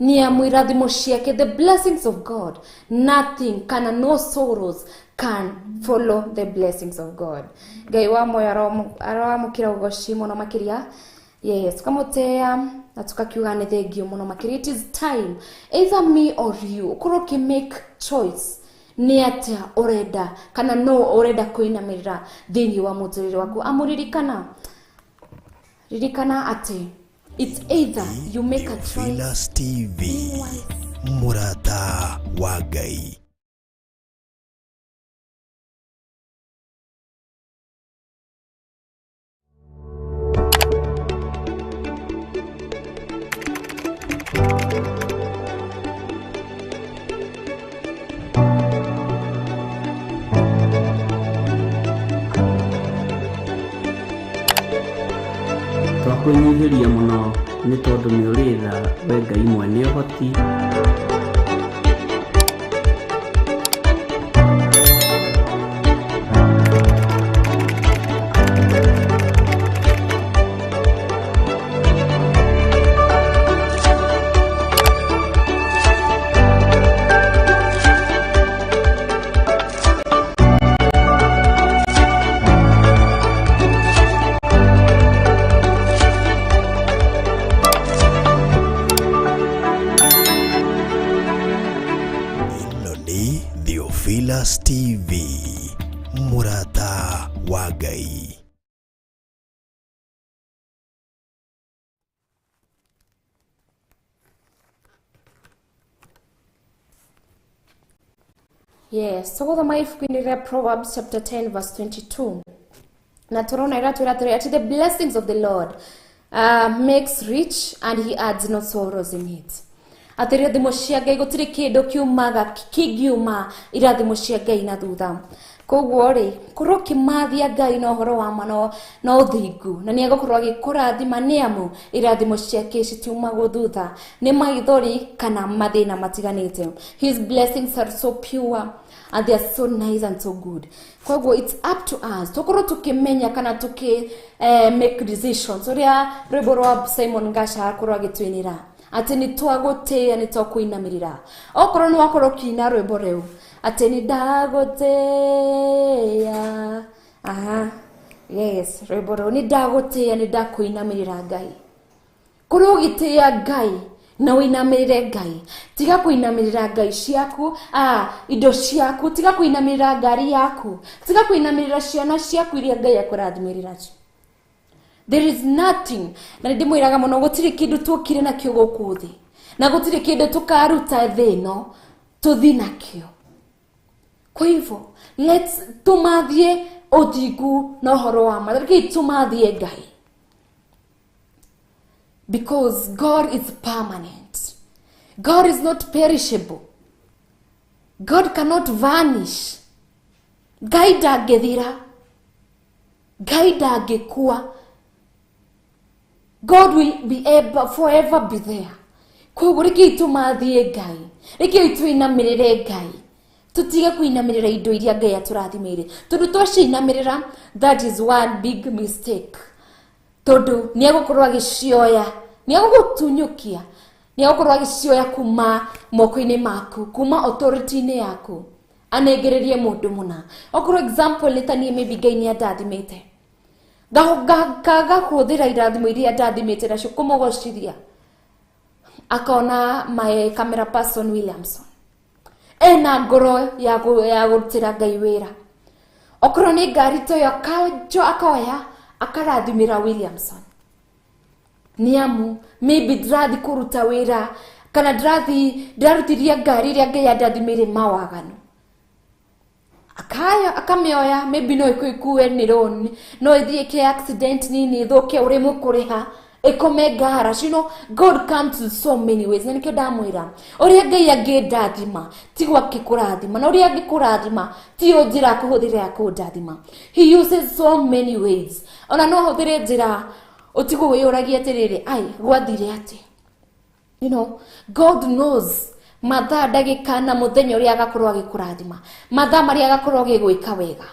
Speaker 4: nĩ amu irathimo ciake, the blessings of God, nothing kana no sorrows can follow the blessings of God. Ngai wa muoyo aroamũkĩra ũgoci mũno makĩria. Yes, tukamũtĩĩa na tukakiuga nĩ thengio mũno makĩria. It is time, either me or you, ũkorwo ũkĩ make choice nĩ atĩa ũrenda kana no ũrenda kũinamĩrĩra thĩinĩ wa mũtũrĩre waku. Amu ririkana, ririkana atĩ it's either you make a choice.
Speaker 6: Theophilus TV, mũrata wa Ngai.
Speaker 2: Twakwĩnyihĩria mũno nĩ tondũ nĩ ũrĩ tha, we Ngai mwene ũhoti.
Speaker 6: Ĩno nĩ Theophilus TV, mũrata wa Ngai.
Speaker 4: Yes, tũgũthoma ibuku-inĩ rĩa Proverbs chapter 10 verse 22, na tũrona ĩratwĩra atĩrĩ atĩ the blessings of the Lord makes rich and he adds no sorrows in it. Atĩ irathimo cia Ngai gũtirĩ kĩndũ kiumaga kĩngiuma irathimo cia Ngai na thutha. Koguo rĩ, korwo ũkĩmathia Ngai na ũhoro wa ma na ũthingu, na nĩ egũkorwo agĩkũrathima, nĩ amu irathimo ciake citiumagwo thutha nĩ maithori kana mathĩna matiganĩte. His blessings are so pure and they are so nice and so good. Koguo it's up to us tũkorwo tũkĩmenya kana tũkĩ make decisions, ũrĩa rwĩmbo rwa Simon Ngasha akorwo agĩtwĩnĩra atĩ nĩ twagũtĩĩa, nĩ twakũinamĩrĩra. Okorwo nĩ wakorwo ũkĩina rwĩmbo rĩu atĩ nĩ ndagũtĩĩa, aha, yes, rwĩmbo rũu, nĩ ndagũtĩĩa, nĩ ndakũinamĩrĩra Ngai. Korwo ũgĩtĩĩa Ngai na ũinamĩrĩre Ngai, tiga kũinamĩrĩra ngai ciaku, indo ciaku, tiga kũinamĩrĩra ngari yaku, tiga kũinamĩrĩra ciana ciaku iria Ngai akũrathimĩrĩra nacio. There is nothing, na nĩ ndĩmwĩraga mũno, gũtirĩ kĩndũ tuokire nakĩo gũkũ thĩ, na gũtirĩ kĩndũ tũkaruta thĩ ĩno tũthi nakĩo. Kwa hivyo let's tũmathie ũthingu na ũhoro wa ma. Rekei tũmathie Ngai, because God is permanent. God is not perishable. God cannot vanish. Ngai ndangĩthira, Ngai ndangĩkua. God will be able, forever be there. Koguo rekei tũmathie Ngai, rekei tũinamĩrĩre Ngai, tũtige kũinamĩrĩra indo iria Ngai atũrathimĩire, tondũ twaciinamĩrĩra, that is one big mistake, tondũ nĩ egũkorwo agĩcioya, nĩ egũgũtunyũkia, nĩ egũkorwo agĩcioya kuma moko-inĩ maku, kuma authority-inĩ yaku, anengererie mũndũ mũna. Okorwo example nĩ ta niĩ, maybe Ngai nĩ andathimĩte, ngahũthĩra irathimo iria ndathimĩte nacio kũmũgocithia, akona my camera person Williamson ena ngoro ya gũrutĩra Ngai wĩra, okorwo nĩ ngari ta ĩyo, akanjo akoya akarathimĩra Williamson, nĩ amu maybe ndĩrathi kũruta wĩra kana ndĩrathi ndĩrarutithia ngari ĩrĩa Ngai andathimĩire mawaganu, akaya akamĩoya. Maybe no ĩkue nĩ loan, no ĩthiĩ ĩke accident nini, ĩthũke, ũrĩmwe kũrĩha, ĩkome garage. God comes in so many ways, na nĩkĩo ndamwĩra ũrĩa Ngai angĩndathima tiguo akĩkũrathima, na ũrĩa angĩkũrathima tiyo njĩra akũhũthĩra ya kũndathima. He uses so many ways. Ona no ahũthĩre njĩra ũtigwo wĩyũragia atĩrĩrĩ, ai, gwathire atĩa? God knows mathaa, ndagĩka na mũthenya ũrĩa agakorwo agĩkũrathima, mathaa marĩa agakorwo agĩgwĩka wega.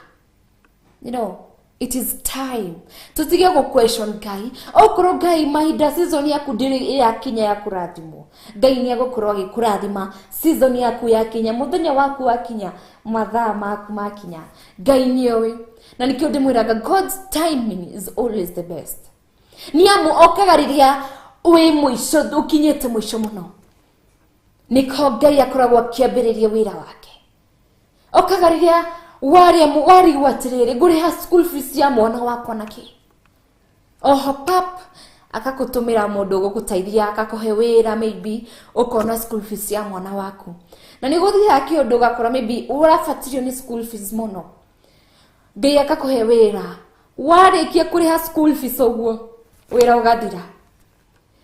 Speaker 4: It is time tutige gũ question Ngai. Okorwo Ngai mahinda, season yaku ndĩrĩ yakinya ya kũrathimwo, Ngai nĩ egũkorwo agĩkũrathima season yaku yakinya, mũthenya waku wakinya, mathaa maku makinya. Ngai nĩoĩ, na nĩkĩo ndĩmwĩraga God's timing is always the best, nĩ amu okaga rĩrĩa wĩ mũico, ũkinyĩte mũico mũno, nĩko Ngai akoragwo akĩambĩrĩria wĩra wake. Okaga rĩrĩa warĩa warigwo atĩrĩrĩ, ngũrĩha school fees ya mwana wakwa nakĩ? Oho pap, akakũtũmĩra mũndũ ũgũgũteithia, akakũhe wĩra, maybe ũkona school fees ya mwana waku. Na nĩ gũthiaga kĩũndũ ũgakora maybe ũrabatirio nĩ school fees mũno, Ngai akakũhe wĩra, warĩkia kũrĩha school fees ũguo wĩra ũgathira.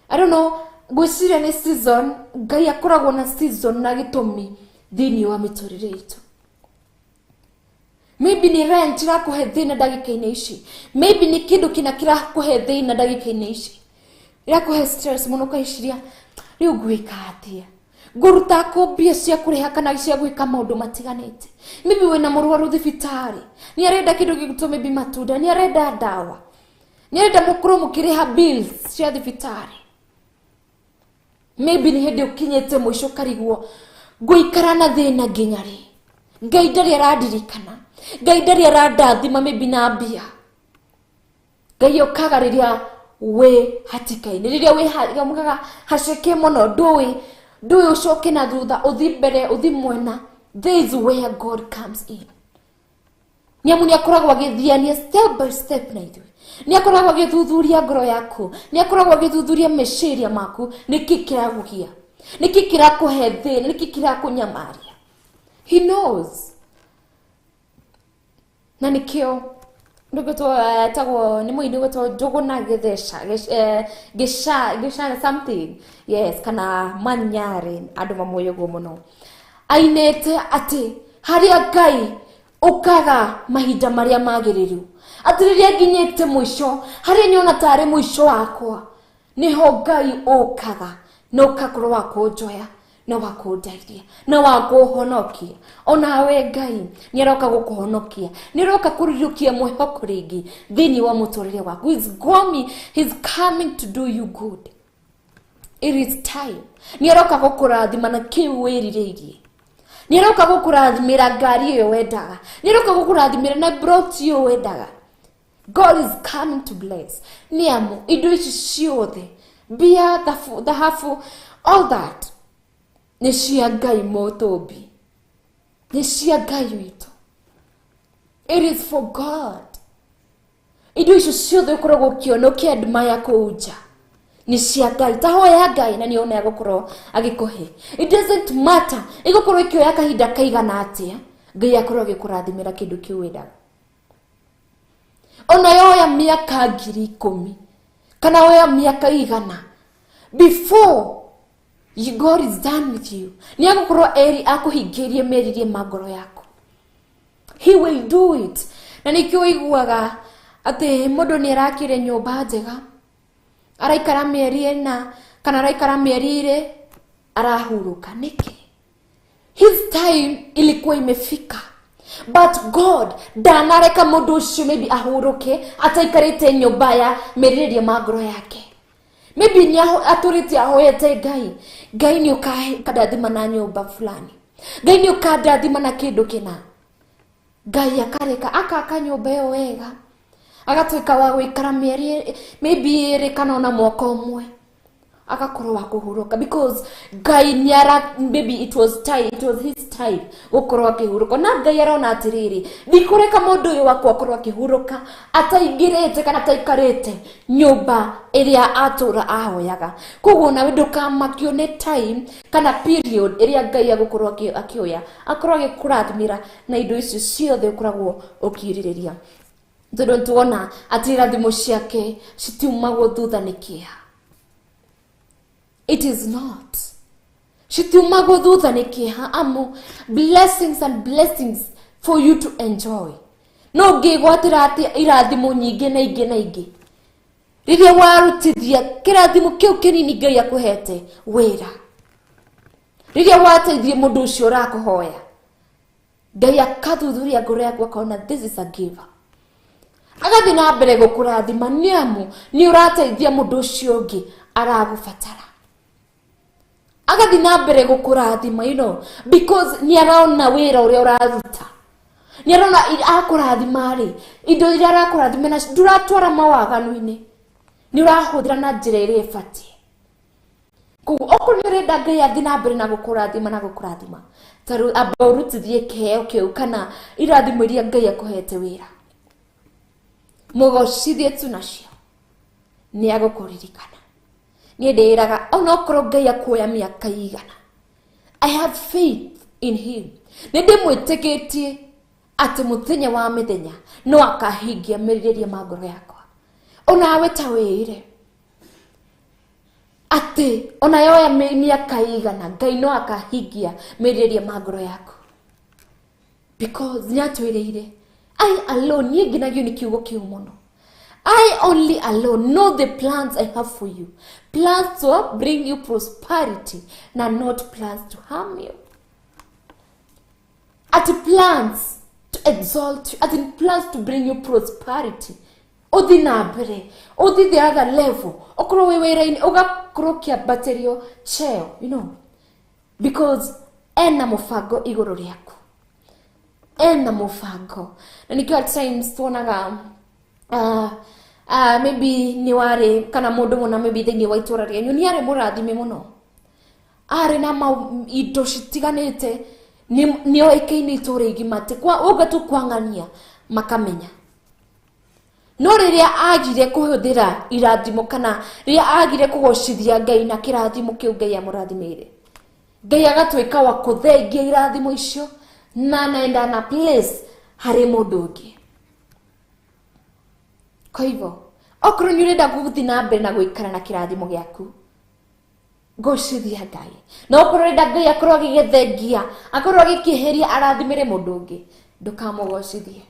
Speaker 4: I don't know, ngwĩciria nĩ season. Ngai akoragwo na season na gĩtũmi thĩinĩ wa mĩtũrĩre itũ. Maybe nĩ rent irakũhe thĩna ndagĩka-inĩ ici, maybe nĩ kĩndũ kĩna kĩrakũhe thĩna ndagĩka-inĩ ici, ĩrakũhe stress mũno, ũkaiciria rĩu ngwĩka atĩa, ngũruta kũ mbia cia kũrĩha kana cia gwĩka maũndũ matiganĩte. Maybe wĩna mũrwaru thibitarĩ, nĩ arenda kĩndũ gĩgũtwo maybe matunda, nĩ arenda ndawa, nĩ arenda mũkorwo mũkĩrĩha bills cia thibitarĩ. Maybe nĩ hĩndĩ ũkinyĩte mũico, ũkarigwo ngũikara na thĩna nginya rĩ? Ngai ndarĩ arandirikana, Ngai ndarĩ arandathima maybe na mbia. Ngai okaga rĩrĩa wĩ hatĩka-inĩ, rĩrĩa wĩ mugaga haceke mũno, ndũĩ ũcoke na thutha, ũthi mbere, ũthi mwena. This is where God comes in, nĩ amu nĩ akoragwo agĩthiania step by step na ithuĩ, nĩ akoragwo agĩthuthuria ngoro yaku, nĩ akoragwo agĩthuthuria meciria maku, nĩkĩ kĩragũgia, nĩkĩ kĩrakũhe thĩna, nĩkĩ kĩrakũnyamaria. He knows, na nĩkĩo Ndũgĩtwo etagwo nĩ mũini ũgwĩtwo Njũgũna Gĩtheca Gĩca Gĩca something, yes, kana Manyarĩ, andũ mamũĩ ũguo mũno, ainĩte atĩ harĩa Ngai ũkaga mahinda marĩa magĩrĩru, atĩ rĩrĩa nginyĩte mũico, harĩa nyona tarĩ mũico wakwa, nĩho Ngai ũkaga na ũkakorwo wa kũnjoya na wa kũndeithia na wa kũhonokia. Onawe Ngai nĩ aroka gũkũhonokia, nĩ aroka kũrirũkia mwĩhoko rĩngĩ thĩinĩ wa mũtũrĩre waku. He's coming to do you good. It is time. Nĩ aroka gũkũrathima na kĩu wĩrirĩirie, nĩ aroka gũkũrathimĩra ngari ĩyo wendaga, nĩ aroka gũkũrathimĩra na broti ĩyo wendaga. God is coming to bless. Nĩ amu indo ici ciothe, mbia, thahabu, all that, nĩ cia Ngai mũtũmbi, nĩ cia Ngai witũ. It is for God. Indo icio ciothe ũkoragwo ũkĩona, ũkĩadmire kũu nja, nĩ cia Ngai. Ta hoya Ngai na nĩ ona egũkorwo agĩkũhe. It doesn't matter ĩgũkorwo ĩkĩoya kahinda kaigana atĩa, Ngai akorwo agĩkũrathimĩra kĩndũ kĩu wendaga. Ona yoya mĩaka 10,000 kana yoya mĩaka 100, before you, God is done with you, nĩ agũkorwo eri akũhingĩrie meririe ma ngoro yaku. He will do it. Na nĩkĩo ũiguaga atĩ mũndũ nĩ arakire nyũmba njega, araikara mĩeri 4 kana araikara mĩeri 2, arahurũka. Nĩkĩ? His time ilikuwa imefika, but God ndanareka mũndũ ũcio maybe ahurũke ataikarĩte nyũmba ya merirĩria ma ngoro yake. Maybe nĩ atũrĩte ahoete Ngai, Ngai nĩ ũkandathima na nyũmba fulani, Ngai nĩ ũkandathima na kĩndũ kĩna. Ngai akareka akaka nyũmba ĩyo wega, agatuĩka wa gũikara mĩeri maybe 2 kana ona mwaka 1, agakorwo wa kũhurũka, because Ngai nĩ ara maybe it was time, it was his time gũkorwo akĩhurũka. Na Ngai arona atĩrĩrĩ, ndikũreka mũndũ ũyũ wakwa akorwo akĩhurũka ataingĩrĩte kana ataikarĩte nyũmba ĩrĩa atũra ahoyaga. Koguo nawe ndũkamakio nĩ time kana period ĩrĩa Ngai agũkorwo akĩoya akorwo agĩkũrathimĩra na indo icio ciothe ũkoragwo ũkĩrirĩria, tondũ tuona atĩ irathimo ciake citiumagwo thutha nĩ kĩeha. It is not, citiumagwo thutha nĩ kĩeha, amu blessings and blessings for you to enjoy. No ũngĩgwatĩra atĩ irathimo nyingĩ na ingĩ na ingĩ rĩrĩa warutithia kĩrathimo kĩu kĩnini Ngai akũhete wĩra, rĩrĩa wateithia mũndũ ũcio ũrakũhoya, Ngai akathuthuria ngoro yaku, akona this is a giver, agathiĩ na mbere gũkũrathima, nĩ amu nĩ ũrateithia mũndũ ũcio ũngĩ aragũbatara. Agathiĩ na mbere gũkũrathima because nĩ arona wĩra ũrĩa ũraruta, nĩ arona akũrathima rĩ, indo iria arakũrathima nacio ndũratwara mawaganu-inĩ, nĩ ũrahũthĩra na njĩra ĩrĩa ĩbatiĩ. Koguo okorwo nĩ ũrenda Ngai athiĩ na mbere na gũkũrathima na gũkũrathima, tarĩu amba ũrutithie kĩheo kĩu kana irathimo iria Ngai akũhete wĩra, mũgocithie tu nacio, nĩ agũkũririkana. Niĩ ndĩraga onokorwo Ngai akuoya mĩaka 100, I have faith in him. Nĩ ndĩmwĩtĩkĩtie atĩ mũthenya wa mĩthenya no akahingia merirĩria ma ngoro yakwa. Onawe ta wĩire atĩ ona yoya mĩaka 100, Ngai no akahingia merirĩria ma ngoro yaku, because nĩ atwĩrĩire, "I alone." Niĩ ngenagio nĩ kiugo kĩu mũno. "I only alone know the plans I have for you, plans to bring you prosperity na not plans to harm you." Ati plans to exalt you, ati plans to bring you prosperity, uthi na mbere, uthi the other level, okorwo wĩ wĩra-inĩ ũgakorwo ũkĩambatĩrio cheo, because ena mũbango igũrũ rĩaku, ena mũbango. Na nĩkĩo at times tuonaga maybe nĩ warĩ kana mũndũ mũna maybe thĩinĩ wa itũra rĩanyu nĩ arĩ mũrathime mũno, arĩ na indo citiganĩte, nĩ oĩkaine itũra igima, atĩ kwa ũga tu kwang'ania makamenya. No rĩrĩa agire kũhũthĩra irathimo kana rĩrĩa agire kũgocithia Ngai na kĩrathimo kĩu Ngai amũrathimĩire, Ngai agatuĩka wa kũthengia irathimo icio na anaenda na place harĩ mũndũ ũngĩ. Kwa hivyo okorwo nĩ ũrenda gũthiĩ na mbere na gũikara na kĩrathimo gĩaku, gocithia Ngai. Na okorwo ũrenda Ngai akorwo agĩgĩthengia, akorwo agĩkĩeheria arathimĩre mũndũ ũngĩ, ndũkamũgocithie.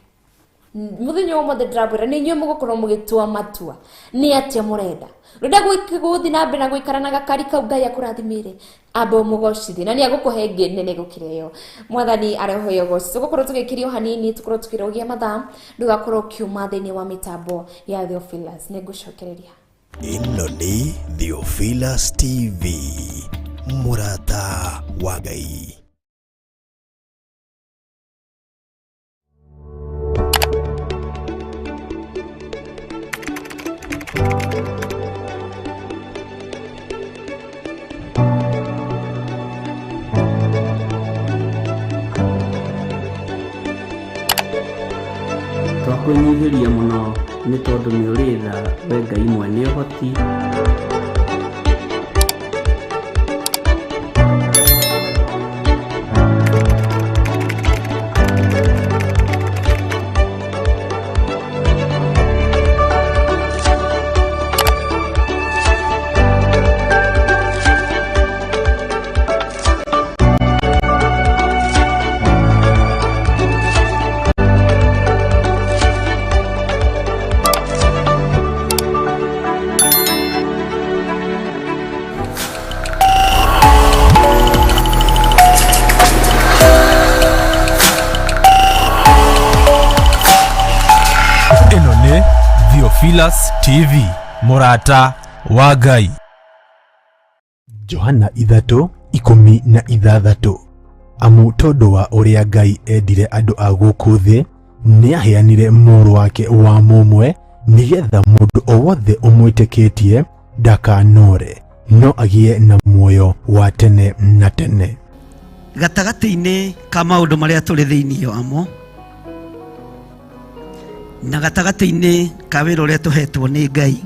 Speaker 4: Mũthenya ũmũthĩ ndĩramwĩra nĩ inyuĩ mũgũkorwo mũgĩtua matua nĩ atĩa mũrenda. Ũrenda gũthiĩ na mbere na gũikara na gakari kau Ngai akũrathimĩre, amba ũmũgocithie na nĩ agũkũhe ĩngĩ nene gũkĩra ĩyo. Mwathani arehoya ũgoci. Tũgũkorwo tũgĩkĩria o hanini, tũkorwo tũkĩrũgia mathaa, ndũgakorwo ũkiuma thĩinĩ wa mĩtambo ya Theophilus. Nĩngũcokereria.
Speaker 6: Ĩno nĩ Theophilus TV, mũrata wa Ngai.
Speaker 2: Twakwĩnyihĩria mũno nĩ tondũ nĩ ũrĩ tha we Ngai mwene ũhoti.
Speaker 1: Ĩno nĩ Theophilus TV, mũrata wa Ngai.
Speaker 3: Johana 3:16. Amu tondũ wa ũrĩa Ngai endire andũ a gũkũ thĩ, nĩaheanire mũrũ wake wa mũmwe, nĩgetha mũndũ o wothe ũmwĩtĩkĩtie ndakanore, no agĩe na muoyo wa tene na tene.
Speaker 7: Gatagatĩ-inĩ ka maũndũ marĩa tũrĩ thĩinĩ wamo, na gatagatĩ-inĩ ka wĩra ũrĩa tũhetwo nĩ Ngai,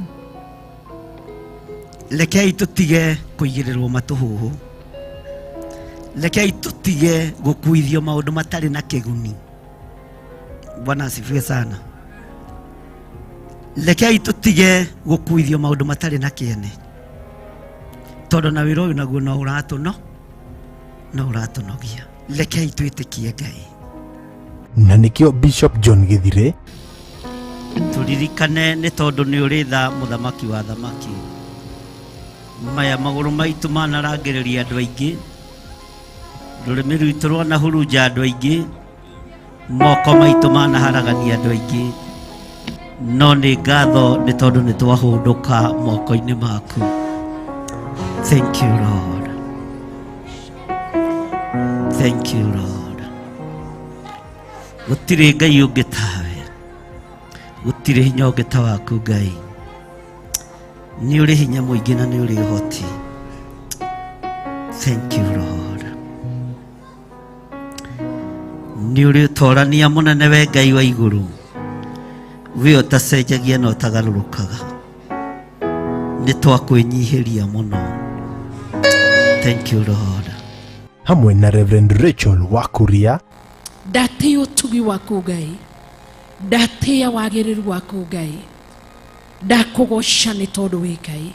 Speaker 7: rekei tũtige kũigĩrĩrwo matũhũhũ, rekei tũtige gũkuithio maũndũ matarĩ na kĩguni. Bwana asifiwe sana. Rekei tũtige gũkuithio maũndũ matarĩ na kĩene, tondũ na wĩra ũyũ naguo no ũratũno no ũratũnogia. Rekei twĩtĩkie Ngai.
Speaker 3: Na nĩkĩo Bishop John Gĩthire
Speaker 7: tũririkane nĩ tondũ nĩ ũrĩ tha mũthamaki wa thamaki. Maya magũrũ maitũ manarangĩrĩria andũ aingĩ, rũrĩmĩ rwitũ rwanahurunja andũ aingĩ, moko maitũ manaharagania andũ aingĩ, no nĩ ngatho nĩ tondũ nĩ twahũndũka moko-inĩ maku. Thank you Lord. Thank you Lord. Gũtirĩ Ngai ũngĩ tawe, gũtirĩ hinya ũngĩ ta waku Ngai. Nĩ ũrĩ hinya mũingĩ na nĩ ũrĩ ũhoti. Thank you Lord. Nĩ ũrĩ ũtorania mũnene we Ngai wa igũrũ, we ũtacenjagia na ũtagarũrũkaga. Nĩ twakwĩnyihĩria mũno. Thank you Lord.
Speaker 3: Hamwe na Reverend Rachel Wakuria.
Speaker 5: Ndatĩĩa ũtugi waku Ngai, ndatĩĩa wagĩrĩru waku Ngai, ndakũgoca nĩ tondũ wĩ Ngai,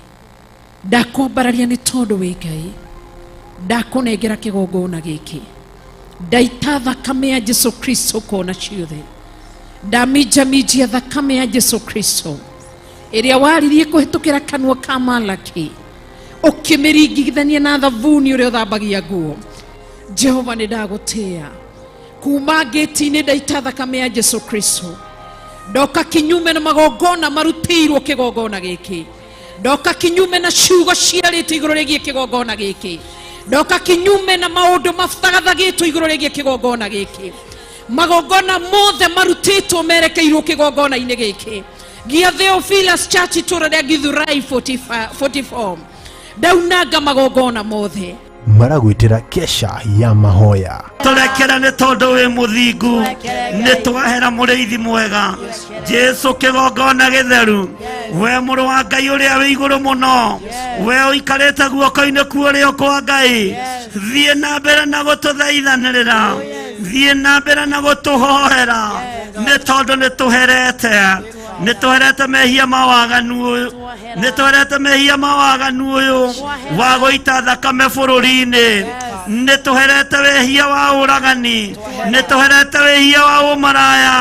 Speaker 5: ndakwambararia nĩ tondũ wĩ Ngai, ndakũnengera kĩgongona gĩkĩ, ndaita thakame ya Jesu Kristo kona ciothe, ndaminjaminjia thakame ya Jesu Kristo ĩrĩa waririe kũhĩtũkĩra kanua ka Malaki, ũkĩmĩringithania na thabuni ũrĩa ũthambagia nguo. Jehova nĩ ndagũtĩĩa kuma ngĩti-inĩ, ndaita thakame ya Jesu Kristo, ndoka kinyume na magongona marutĩirwo kĩgongona gĩkĩ, ndoka kinyume na ciugo ciarĩtwo igũrũ rĩgiĩ kĩgongona gĩkĩ, ndoka kinyume na maũndũ mathagathagĩtwo igũrũ rĩgiĩ kĩgongona gĩkĩ. Magongona mothe marutĩtwo merekeirwo kĩgongona-inĩ gĩkĩ gĩa Theophilus Church itũra rĩa Githurai 44, ndaunanga magongona mothe.
Speaker 3: Maragwĩtĩra kesha ya mahoya.
Speaker 7: Tũrekere nĩ tondũ wĩ mũthingu, nĩ twahera mũrĩithi mwega Jesu kĩgongona gĩtheru, we mũrũ wa Ngai ũrĩa wĩ igũrũ mũno, we ũikarĩte guoko-inĩ kuũrĩo kwa Ngai. Thiĩ na mbere na gũtũthaithanĩrĩra, thiĩ na mbere na gũtũhoera, nĩ tondũ nĩ tũherete. Nĩ tũherete mehia ma waganu ũyũ, nĩ tũherete mehia ma waganu ũyũ wa gũita thakame bũrũri-inĩ. Nĩ tũherete wĩhia wa ũragani, nĩ tũherete wĩhia wa ũmaraya,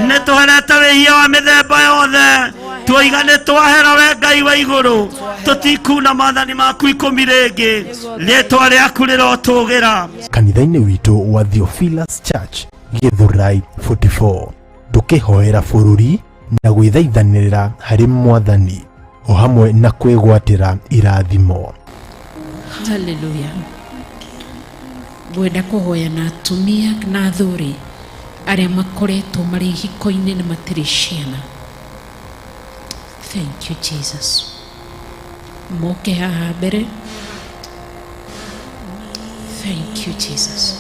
Speaker 7: nĩ tũherete wĩhia wa mĩthemba yothe. Twoiga nĩ twahera we Ngai wa igũrũ, tũtikuna maathani maku 10 rĩngĩ. Rĩtwa rĩaku rĩrotũgĩra.
Speaker 3: Kanitha-inĩ witũ wa Theophilus Church Githurai 44, tũkĩhoera bũrũri na gwĩthaithanĩrĩra harĩ Mwathani o hamwe na kwĩgwatĩra irathimo.
Speaker 8: Haleluya. Ngwenda kũhoya na atumia na athuri arĩa makoretwo marĩ ihiko-inĩ na matirĩ ciana. Thank you Jesus. Moke haha mbere. Thank you Jesus.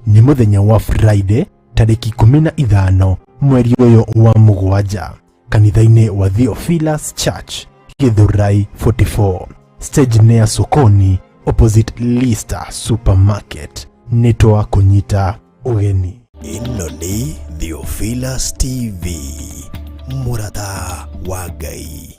Speaker 3: Nĩ mũthenya wa Friday tarĩki 15 mweri ũyũ wa mũgwanja, kanitha-inĩ wa Theophilus Church Githurai 44, stage near Sokoni opposite Lister Supermarket. Nĩ twakũnyita ũgeni.
Speaker 6: Ĩno nĩ Theophilus TV, mũrata wa Ngai.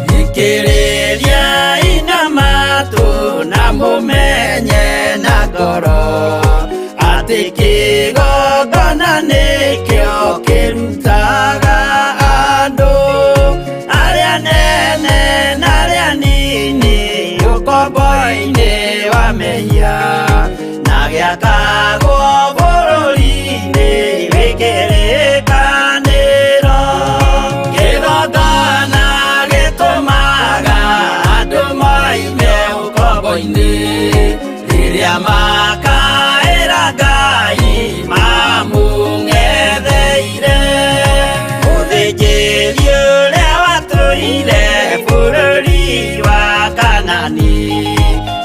Speaker 9: Thikĩrĩria ina matũ na mũmenye na ngoro atĩ kĩgongona nĩkĩo kĩrutaga andũ arĩa nene na arĩa nini ũkombo-inĩ wa mehia na gĩakagwo bũrũri-inĩ wĩ kĩrĩkanĩro. Kĩgongona gĩtũmaga andũ moime ũkombo-inĩ rĩrĩa makaĩra Ngai mamũng'etheire. Mũthĩnjĩri ũrĩa watũire bũrũri wa Kanani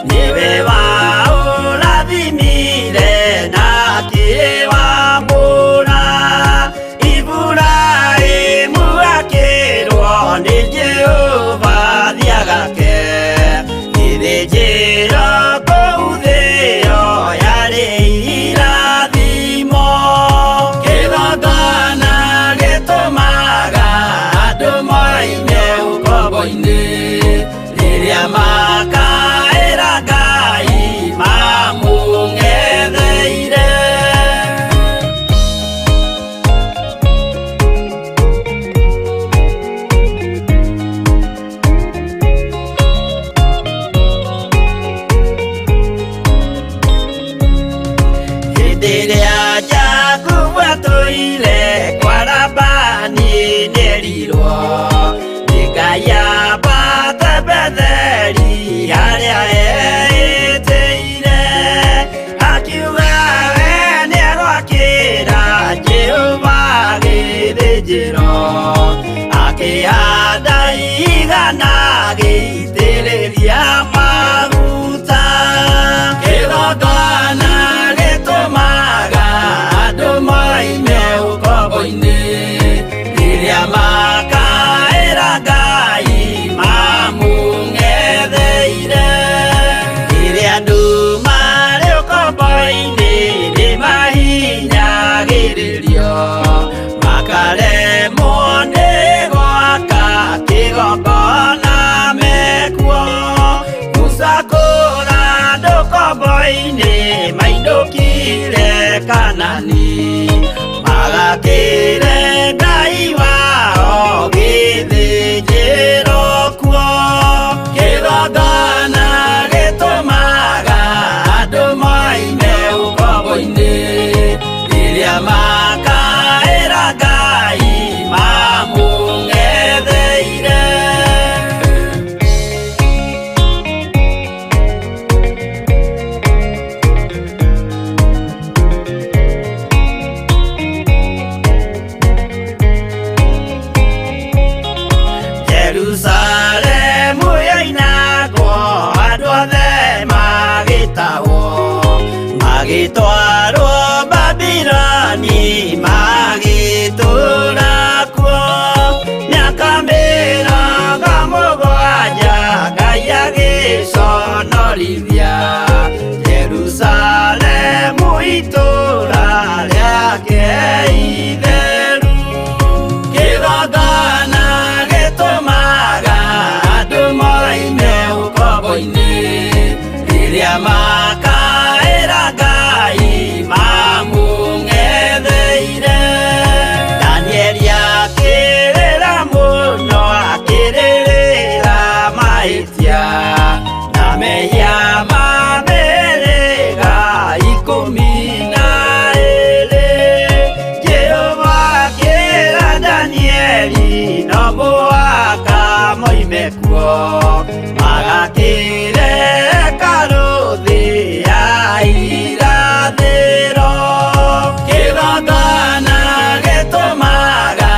Speaker 9: nĩwe waũrathimire na akĩwamũra. Iburahĩmu akĩrwo nĩ Jehova thiagake gĩthĩnjĩro kũu thĩo yarĩ irathimo. Kĩgongona gĩtũmaga andũ moime ũkombo-inĩ rĩrĩa makaĩra Ngai mamũng'etheire. Hĩndĩ ĩrĩa Jakubu atũire kwa Labani nĩerirwo nĩ Ngai ambate Betheli harĩa eĩtĩire. Akiuga we nĩegwakĩra Jehova gĩthĩnjĩro, akĩhanda igana agĩitĩrĩria maguta. Kĩgongona gĩtũmaga andũ moime ũkombo-inĩ rĩrĩa makaĩra Ngai mamũng'etheire. Rĩrĩa andũ marĩ ũkombo-inĩ nĩmahinyagĩrĩrio, makaremwo nĩ gwaka kĩgongona mekuo. Musa kũra andũ ũkombo-inĩ mainũkire Kanani, magakĩre Ngai wao gĩthĩnjĩro kuo. Kĩgongona gĩtũmaga andũ moime ũkombo-inĩ rĩrĩa makaĩra Ngai mamũng'etheire. Magĩtwarwo Babiloni magĩtũũra kuo mĩaka 70, Ngai agĩconorithia Jerusalemu itũũra rĩake itheru. Kĩgongona gĩtũmaga andũ moime ũkombo-inĩ rĩrĩa makaĩra Ngai mamũng'etheire. Danieli akĩrĩra mũno akĩrĩrĩra mahĩtia na mehia ma mĩhĩrĩga 12. Jehova akĩra Danieli no mũhaka moime kuo magakĩre hekarũ thĩ ya irathĩro. Kĩgongona gĩtũmaga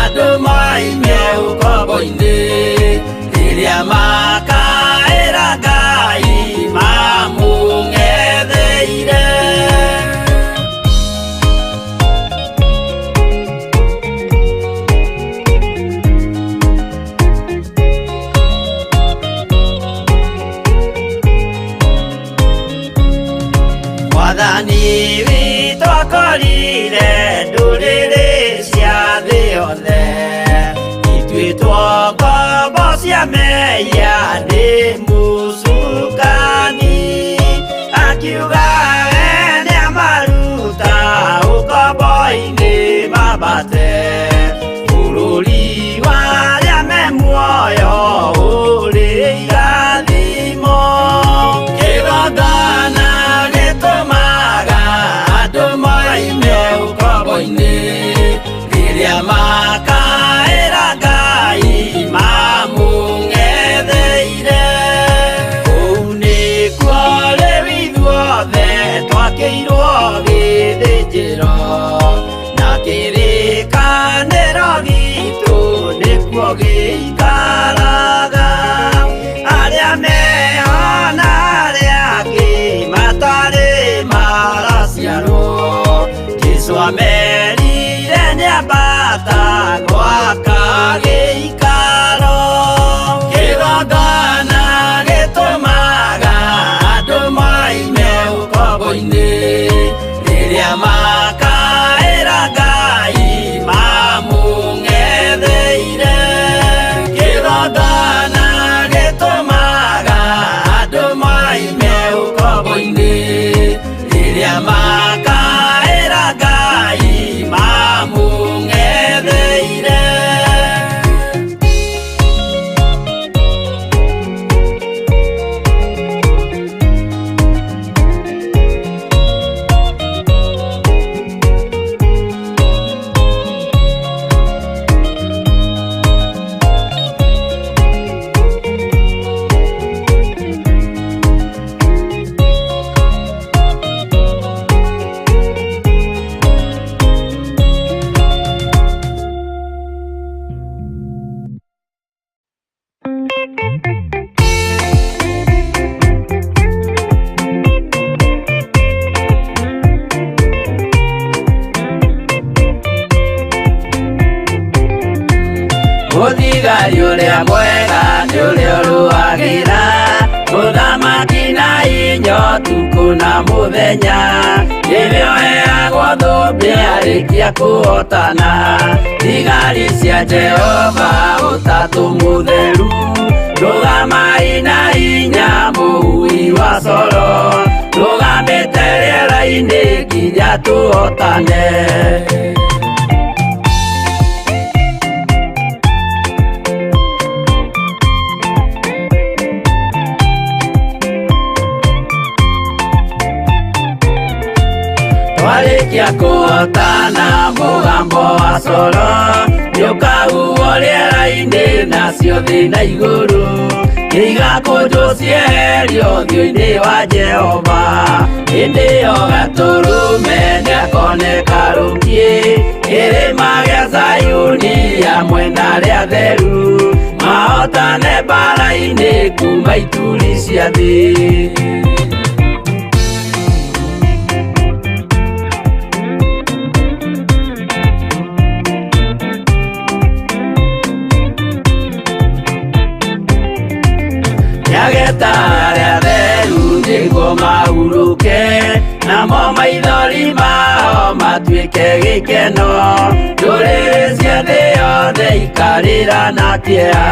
Speaker 9: andũ moime ũkombo-inĩ rĩrĩa makaĩra Ngai mamũng'etheire. Mwathani witũ akorire ndũrĩrĩ cia thĩ yothe ituĩtwo ngombo cia mehia nĩ mũcukani, akiuga we nĩamaruta ũkombo-inĩ mambate bũrũri wa arĩa me muoyo ũrĩ irathimo. Kĩgongona gĩtũmaga andũ moime ũkombo-inĩ rĩrĩa makaĩra Ngai mamũng'etheire. Kũu nĩkuo rĩu ithuothe twakĩirwo gĩthĩnjĩro na kĩrĩkanĩro gitũ nĩkuo gĩikaraga. Arĩa meho na arĩa angĩ matarĩ maraciarwo, Jesũ amerire nĩambata gwaka gĩikaro. Kĩgongona gĩtũmaga andũ moime ũkombo-inĩ rĩrĩa makaĩra Ngai mamũng'etheire. Kĩgongona gĩtũmaga andũ moime ũkombo-inĩ rĩrĩa makaĩra Ngai mamũng'etheire. Mũthigari ũrĩa mwega nĩ ũrĩa ũrũagĩra mũthamaki na inya ũtukũ na mũthenya, nĩwe ũheagwo thũmbĩ arĩkia kũhotana. Thigari cia Jehova ũtatũ mũtheru, rũgamai na hinya mũhui wa coro, rũgamĩte rĩera-inĩ nginya tũhotane. Twarĩkia kũhotana mũgambo wa coro nĩũkahuhwo rĩera-inĩ nacio thĩ na igũrũ igakũnjwo cieherio ũthiũ-inĩ wa Jehova. Hĩndĩ ĩyo gatũrũme nĩakoneka rũkiĩ kĩrĩma gĩa Zayuni hamwe na arĩa atheru mahotane mbara-inĩ kuma ituri cia thĩ. Arĩa theru nĩguo mahurũke, namo maithori mao matuĩke gĩkeno. Ndũrĩrĩ cia thĩ yothe ikarĩra na kĩeha,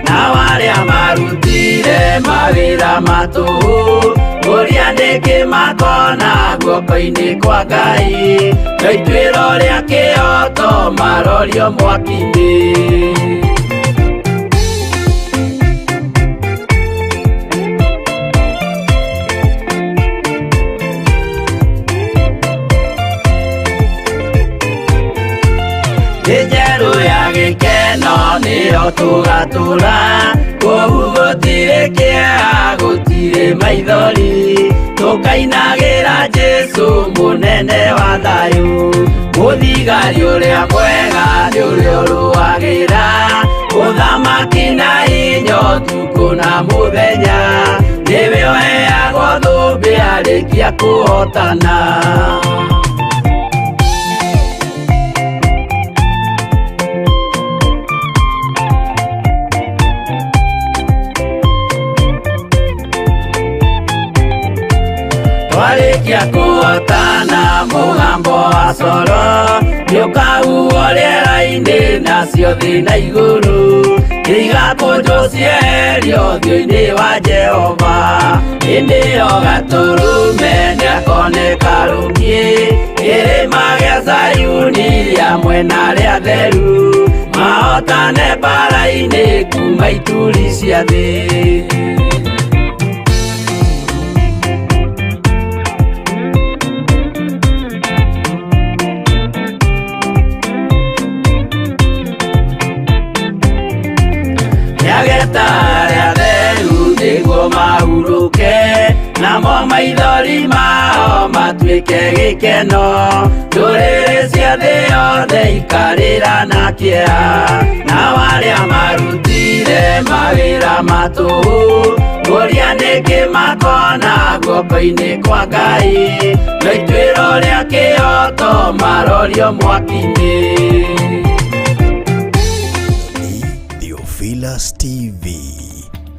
Speaker 9: nao arĩa marutire mawĩra ma tũhũ, ũrĩa nĩkĩ makona guoko-inĩ kwa Ngai, no ituĩro rĩa kĩhooto marorio mwaki-inĩ. Njeru ya gĩkeno nĩyo tũgatũra, kũu gũtirĩ kĩeha, gũtirĩ maithori, tũkainagĩra Jesũ mũnene wa thayũ. Mũthigari ũrĩa mwega nĩ ũrĩa ũrũagĩra ũthamaki na hinya ũtukũ na mũthenya, nĩwe ũheagwo thũmbĩ arĩkia kũhotana. Twarĩkia kũhotana mũgambo wa coro nĩũkahuhwo rĩera-inĩ, nacio thĩ na igũrũ igakũnjwo cieherio ũthiũ-inĩ wa Jehova. Hĩndĩ ĩyo Gatũrũme nĩakoneka rũngĩ kĩrĩma gĩa Zayuni hamwe na arĩa atheru, mahotane mbaara-inĩ kuma ituri cia thĩ. Nĩageta arĩa theru nĩguo mahurũke, namo maithori mao matuĩke gĩkeno. Ndũrĩrĩ cia thĩ yothe ikarĩra na kĩeha, nao arĩa marutire mawĩra ma tũhũ, ũrĩa nĩkĩ makona guoko-inĩ kwa Ngai, no ituĩro rĩa kĩhooto marorio mwaki-inĩ.
Speaker 6: Theophilus TV,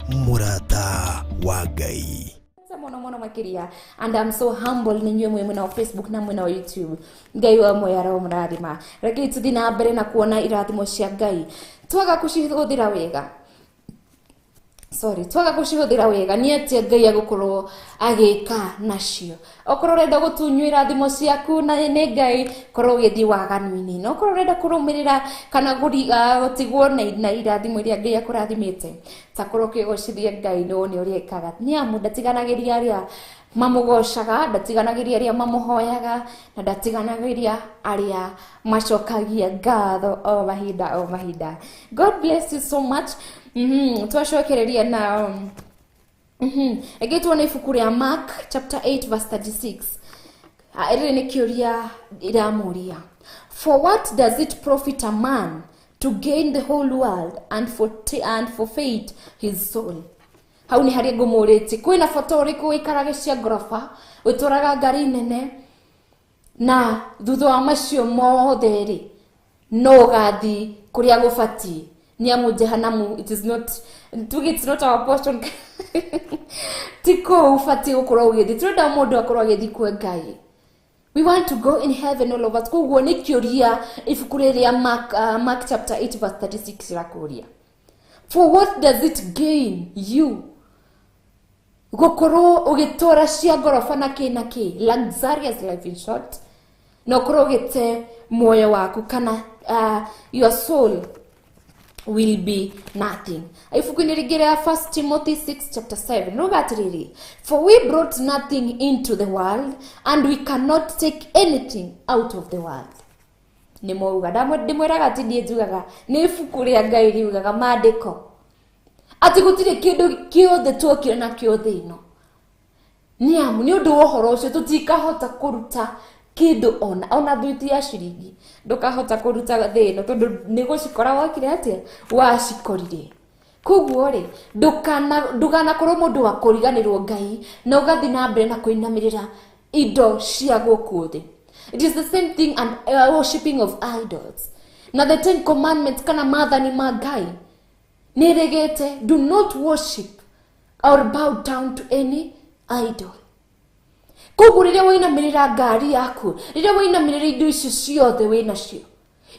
Speaker 6: mũrata wa Ngai.
Speaker 4: Mono mono makiria, and I'm so humble nĩ inyuĩ mwĩ mwena wa Facebook na mwena wa YouTube. Ngai wa muoyo aromũrathima. Rekei tũthiĩ na mbere na kuona irathimo cia Ngai. Twaga kũcihũthĩra wega, sorry, twaga kũcihũthĩra wega, nĩ atĩa Ngai agũkorwo agĩka nacio. Okorwo ũrenda gũtunywo irathimo ciaku na nĩ Ngai, korwo ũgĩthiĩ waganu-inĩ. Na okorwo ũrenda kũrũmĩrĩra kana gũtigwo na irathimo iria Ngai akũrathimĩte, ta korwo ũkĩgocithia Ngai nĩ wone ũrĩa ekaga. Nĩ amu ndatiganagĩria arĩa mamũgocaga, ndatiganagĩria arĩa mamũhoyaga, na ndatiganagĩria arĩa macokagia ngatho o mahinda o mahinda. God bless you so much. Twacokereria na reke tuone ibuku rĩa Mark chapter 8 verse 36. Rĩrĩ nĩ kĩũria iramũria. For what does it profit a man to gain the whole world and forfeit his soul? Hau nĩ harĩa ngũmũrĩtie, kwĩna bata ũrĩkũ ũikarage cia ngoroba, ũtwaraga ngari nene, na thutha wa macio mothe rĩ, no ũgathiĩ kũrĩa gũbatiĩ. Nĩ amu Jehanamu, it is not, tuge it's not our portion. Ti kũu ũbatiĩ gũkorwo ũgĩthiĩ. Tũrenda mũndũ akorwo agĩthiĩ kwĩ Ngai. We want to go in heaven, all of us. Koguo nĩ kĩũria ibuku rĩrĩa Mark chapter 8 verse 36 rĩrakũria. For what does it gain you gũkorwo ũgĩtũra cia ngoroba na kĩ na kĩ, luxurious life in short, na ũkorwo ũgĩte muoyo waku kana your soul will be nothing. Ibuku-inĩ rĩngĩ rĩa 1 Timothy 6 chapter 7 ruga atĩrĩrĩ, for we brought nothing into the world and we cannot take anything out of the world. Nĩ mauga, ndĩmwĩraga ti niĩ njugaga, nĩ ibuku rĩa Ngai riugaga maandĩko atĩ gũtirĩ kĩndũ kĩothe tuokire nakĩo thĩ ĩno. Nĩ amu nĩ ũndũ wa ũhoro ũcio tũtikahota kũruta kĩndũ ona thuiti ya ciringi ndũkahota kũruta thĩ ĩno, tondũ nĩ gũcikora wokire atĩa, wacikorire. Koguo rĩ, ndũkanakorwo mũndũ wa kũriganĩrwo Ngai na ũgathiĩ na mbere na kũinamĩrĩra indo cia gũkũ thĩ. It is the same thing and worshipping of idols. Na the 10 commandments kana maathani ma Ngai nĩ ĩregete, do not worship Or bow down to any idol. Koguo rĩrĩa wainamĩrĩra ngari yaku, rĩrĩa wainamĩrĩra indo icio ciothe wĩ nacio,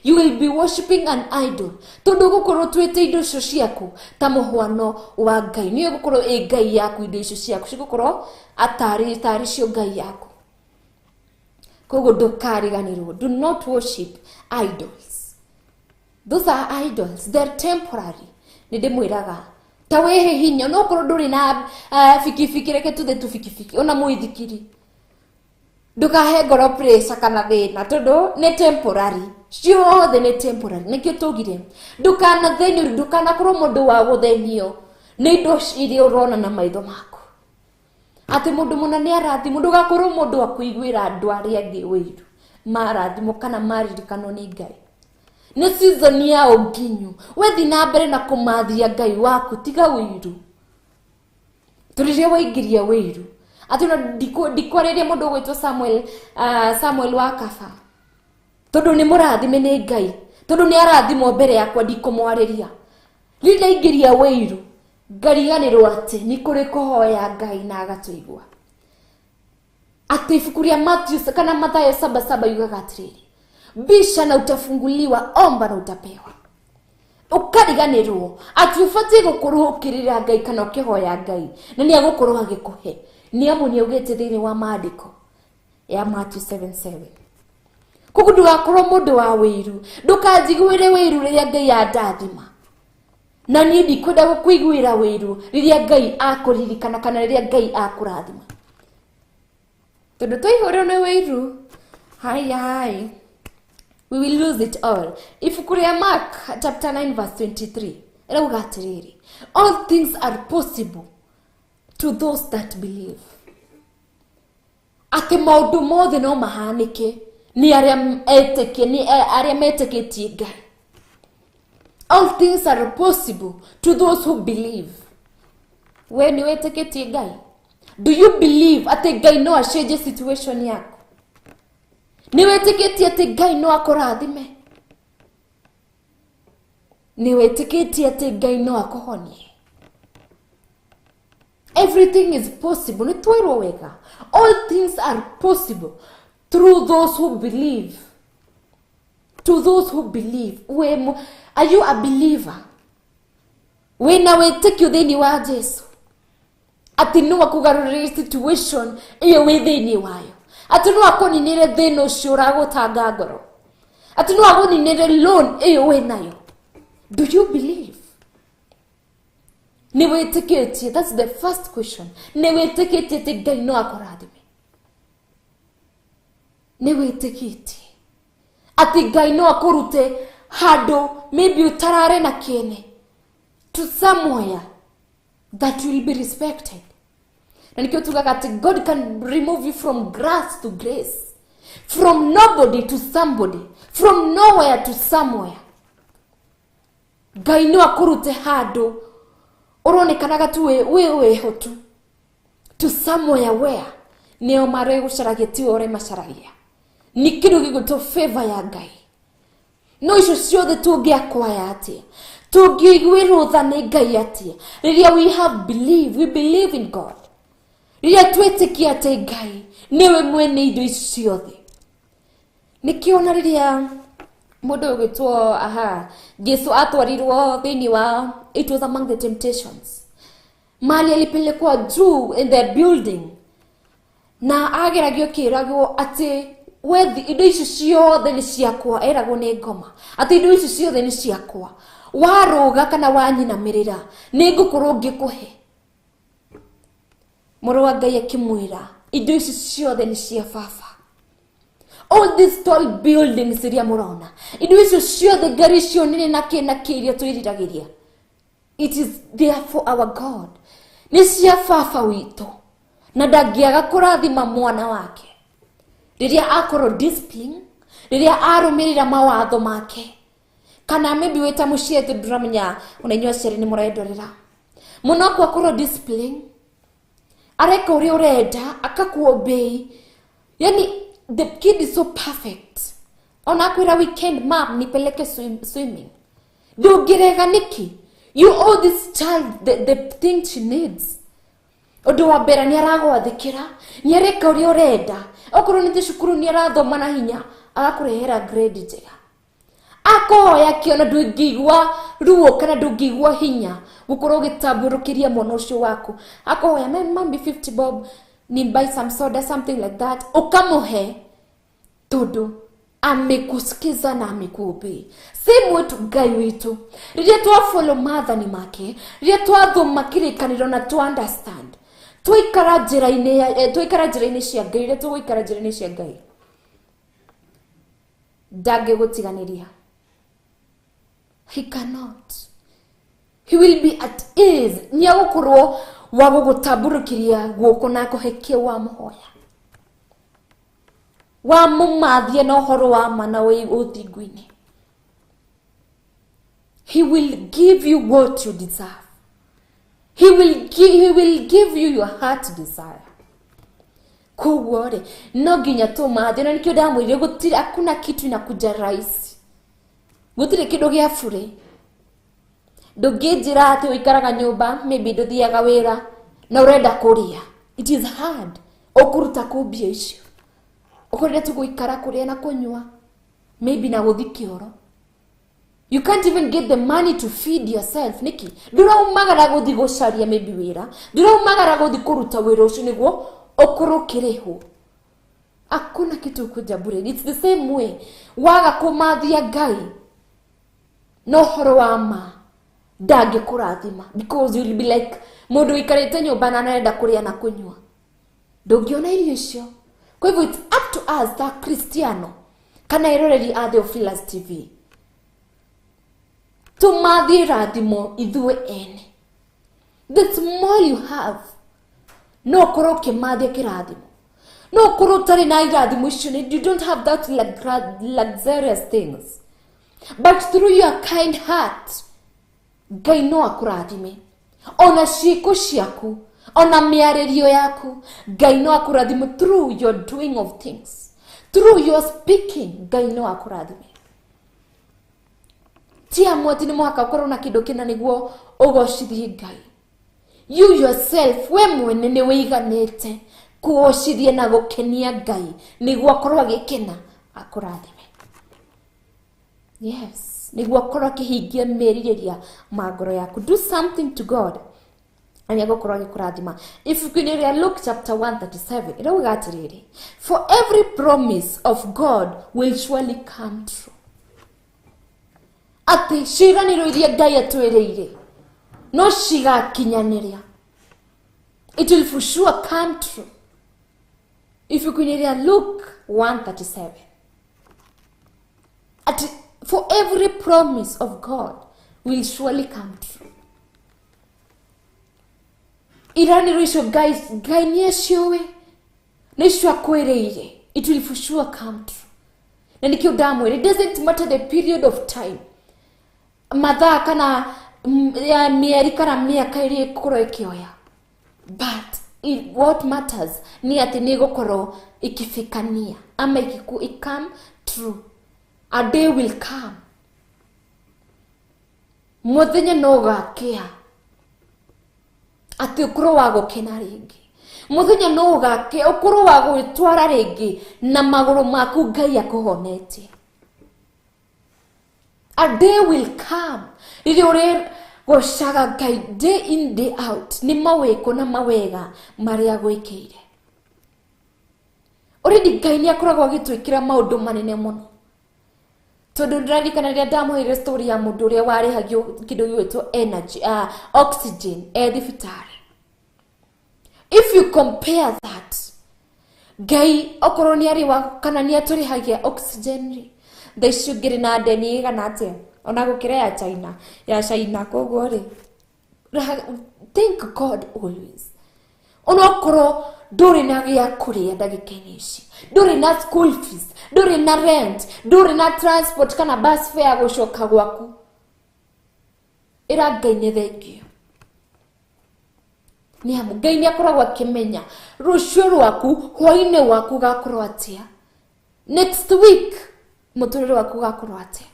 Speaker 4: you will be worshiping an idol. Tondũ ũgũkorwo ũtuĩte indo icio ciaku ta mũhwano wa Ngai. Nĩyo ĩgũkorwo ĩ Ngai yaku, indo icio ciaku cigũkorwo atarĩ cio Ngai yaku. Koguo ndũkariganĩrwo, do not worship idols. Those are idols, they're temporary. Nĩ ndĩmwĩraga ta wĩhe hinya, no ũkorwo ndũrĩ na bikibiki, reke tuthe tu bikibiki ona mũithikiri, ndũkahe ngoro pressure kana thĩna, tondũ nĩ temporary, ciothe nĩ temporary. Nĩkĩo tugire ndũkanathĩnio, ndũkanakorwo mũndũ wa gũthĩnio nĩ indo iria ũrona na maitho maku, atĩ mũndũ mũna nĩ arathimwo. Ndũgakorwo mũndũ wa kũiguĩra andũ arĩa angĩ ũiru marathimwo kana maririkanwo nĩ Ngai. Nĩ season ya ũnginyu, wethi na mbere na kũmathia Ngai waku, tiga ũiru. Tũrĩrĩa waingĩria ũiru, atĩ ona ndikwarĩria mũndũ ũgwĩtwo Samuel, Samuel wa Kaba, tondũ nĩ mũrathime nĩ Ngai, tondũ nĩ arathimwo mbere yakwa, ndikũmwarĩria. Rĩrĩa ndaingĩria ũiru, ngariganĩrwo atĩ nĩ kũrĩ kũhoya Ngai na agatũigua. Atĩ ibuku rĩa Matthew kana Mathayo 7:7 yugaga atĩrĩrĩ, bisha na utafunguliwa, omba na utapewa. Ũkariganĩrwo atĩ ũbatiĩ gũkorwo ũkĩrĩra Ngai kana ũkĩhoya Ngai, na nĩ agũkorwo agĩkũhe, nĩ amu nĩ augĩte thĩinĩ wa maandĩko ya Matthew 7:7. Koguo ndũgakorwo mũndũ wa wĩiru, ndũkanjiguĩre wĩiru rĩrĩa Ngai andathima, na niĩ ndikwenda gũkũiguĩra wĩiru rĩrĩa Ngai akũririkana kana rĩrĩa Ngai akũrathima, tondũ twaihũrwo nĩ wĩiru, hai hai, we will lose it all. Ibuku rĩa Mark chapter 9 verse 23 rauga atĩrĩrĩ, all things are possible to those that believe. Atĩ maũndũ mothe no mahanĩke nĩ arĩa etĩkie, nĩ arĩa metĩkĩtie Ngai. All things are possible to those who believe. We nĩ wĩtĩkĩtie Ngai? Do you believe atĩ Ngai no acenjie situation yaku? Nĩ wĩtĩkĩtie atĩ Ngai no akũrathime? Nĩ wĩtĩkĩtie atĩ Ngai no akũhonie? Everything is possible. Nĩ twĩrwo wega, all things are possible through those who believe, to those who believe. We, are you a believer? Wĩna wĩtĩkio thĩinĩ wa Jesu atĩ no akũgarũrĩre situation ĩyo wĩ thĩinĩ wayo, atĩ no akũninĩre thĩna ũcio ũragũtanga ngoro, atĩ no agũninĩre loan ĩyo wĩ nayo? Do you believe? Nĩ wĩtĩkĩtie? That's the first question. Nĩ wĩtĩkĩtie atĩ Ngai no akũrathime? Nĩ wĩtĩkĩtie atĩ Ngai no akũrute handũ maybe ũtararĩ na kĩene to somewhere that will be respected? Na nikio tugaga atĩ God can remove you from grass to grace, from nobody to somebody, from nowhere to somewhere. Ngai no akũrute handũ ũronekanaga tu wĩ wĩho tu to somewhere where nĩo maregũcaragia, tiwe ũremacaragia. Nĩ kĩndũ gĩgwĩtwo favor ya Ngai. No icio ciothe tũngĩakwaya atĩa, tũngĩiguĩrwo tha nĩ Ngai atĩa, rĩrĩa we have believe, we believe in God, rĩrĩa twĩtĩkia atĩ Ngai nĩwe mwene indo ici ciothe? Nĩkĩo na rĩrĩa mũndũ ũgwĩtwo aha Jesu atwarirwo thĩinĩ wa, it was among the temptations, mali alipelekwa juu in the building na ageragio kĩragwo atĩ wethi indo ici ciothe nĩ ciakwa, eragwo nĩ ngoma atĩ indo ici ciothe nĩ ciakwa, warũga kana wanyinamĩrĩra nĩ ngũkorwo ngĩkũhe. Mũrũ wa Ngai akĩmwĩra, indo ici ciothe nĩ cia baba. All these tall buildings iria mũrona, indo icio ciothe, ngari icio nene na kĩ na kĩ iria twĩriragĩria, it is there for our God, nĩ cia baba witũ, na ndangĩaga kũrathima mwana wake rĩrĩa akorwo discipline, rĩrĩa arũmĩrĩra mawatho make. Kana maybe wĩta mũciari, tondũ ndũramenya ona inyuĩ aciari nĩ mũrendorera mũno aku akorwo discipline, areka ũrĩa ũrenda, akakuobei, yani the kid is so perfect. Ona akwĩra weekend, "Mam, nipeleke swimming," ndũngĩrega nĩkĩ? You owe this child the thing she needs. Ũndũ wa mbere nĩ aragwathĩkĩra, nĩ areka ũrĩa ũrenda. Okorwo nĩ cukuru nĩ arathoma na hinya, agakũrehera grade njega. Akoya kĩona ndũngĩigua ruo kana ndũngĩigua hinya gũkorwo ũgĩtambũrũkĩria mwana ũcio waku. Akoya mami 50 bob ni buy some soda, something like that, ukamuhe tondu amekusikiza na amekuobey. Same way to Ngai witũ, rĩrĩa twa follow maathani make, rĩrĩa twathoma kĩrĩkanĩro na twa understand, twaikara njĩra-inĩ, twaikara njĩra-inĩ cia Ngai, rĩrĩa tũgũikara njĩra-inĩ cia Ngai, ndangĩgũtiganĩria. He cannot. He will be at ease. Nĩ agũkorwo wa gũgũtambũrũkĩria guoko na akũhe kĩ wamũhoya, wamũmathia na ũhoro wa ma na wĩ ũthingu-inĩ. He will give you what you deserve. He will give you your heart desire. Koguo rĩ, no nginya tũmathie, na nĩkĩo ndamwĩrire gũtirĩ, hakuna kitu inakuja rahisi. Gũtirĩ kĩndũ gĩa bure. Ndũngĩnjĩra atĩ ũikaraga nyũmba, maybe ndũthiaga wĩra na ũrenda kũrĩa. It is hard. Ũkũruta kũ mbia icio? Ũkwenda tu gũikara kũrĩa na kũnyua, maybe na gũthiĩ kĩoro. You can't even get the money to feed yourself. Niki, ndũraumagara gũthiĩ gũcaria maybe wĩra, ndũraumagara gũthiĩ kũruta wĩra ũcio nĩguo ũkorwo ũkĩrĩhwo. Hakuna kitu kuja bure. It's the same way. Waga kũmathia Ngai no ũhoro wa ma ndangĩkũrathima, because you'll be like mũndũ ũikarĩte nyũmba na arenda kũrĩa na kũnyua, ndũngĩona irio icio. Kwa hivyo it's up to us ta Kristiano kana eroreri a Theophilus TV, tũmathie irathimo ithuĩ ene. The small you have, no ũkorwo ũkĩmathia kĩrathimo, no ũkorwo ũtarĩ na irathimo icio, you don't have that luxurious things, but through your kind heart Ngai no akũrathime. Ona ciĩko ciaku, ona mĩarĩrio yaku, Ngai no akũrathime through your doing of things, through your speaking, Ngai no akũrathime. Ti amwe atĩ nĩ mũhaka ũkorwo na kĩndũ kĩna nĩguo ũgocithie Ngai. You yourself, we mwene nĩ wĩiganĩte kũgocithia na gũkenia Ngai nĩguo akorwo agĩkena akũrathime. Yes, nĩguo akorwo akĩhingia merirĩria ma ngoro yaku. Do something to God na nĩegũkorwo agĩkũrathima. Ibuku-inĩ rĩa Luke chapter 137 ĩrauga atĩrĩrĩ, for every promise of God will surely come true. Atĩ ciĩranĩro iria Ngai atwĩrĩire no cigakinyanĩria. It will for sure come true. Ibuku-inĩ rĩa Luke 137 ati for every promise of God will surely come true. Iranĩro icio Ngai nĩ aciũĩ, nĩcio akwĩrĩire. It will for sure come true. Na nĩkĩo ndamwĩra, it doesn't matter the period of time, mathaa kana ya mĩeri kana mĩaka ĩrĩa ĩgũkorwo ĩkĩoya, but what matters nĩ atĩ nĩ ĩgũkorwo ĩkĩbĩkania ama ikam true. A day will come. Mũthenya no ũgakĩa atĩ ũkorwo wa gũkena rĩngĩ. Mũthenya no ũgakĩa ũkorwo wa gwĩtwara rĩngĩ na magũrũ maku Ngai akũhonetie. A day will come rĩrĩa ũrĩgocaga Ngai day in day out nĩ mawĩko na mawega marĩa agwĩkĩire. Already Ngai nĩ akoragwo agĩtwĩkĩra maũndũ manene mũno. Tondũ ndĩraririkana rĩrĩa ndamũheire story ya mũndũ ũrĩa warĩhagio kĩndũ gĩgwĩtwo energy, oxygen e thibitarĩ. If you compare that, Ngai okorwo nĩ arĩ kana nĩ atũrĩhagia oxygen rĩ, thaa icio ngĩrĩ na ndeni ĩigana atĩa ona gũkĩra ya China, ya China. Koguo rĩ, thank God always. Onokorwo ndũrĩ na gĩa kũrĩa ndagĩka-inĩ ici, ndũrĩ na school fees, ndũrĩ na rent, ndũrĩ na transport kana bus fare gũcoka gwaku, ĩra Ngai nĩ thengiũ. Nĩ amu Ngai nĩ akoragwo akĩmenya rũciũ rwaku, hwaĩ-inĩ waku ũgakorwo atĩa, next week mũtũrĩre waku ũgakorwo atĩa.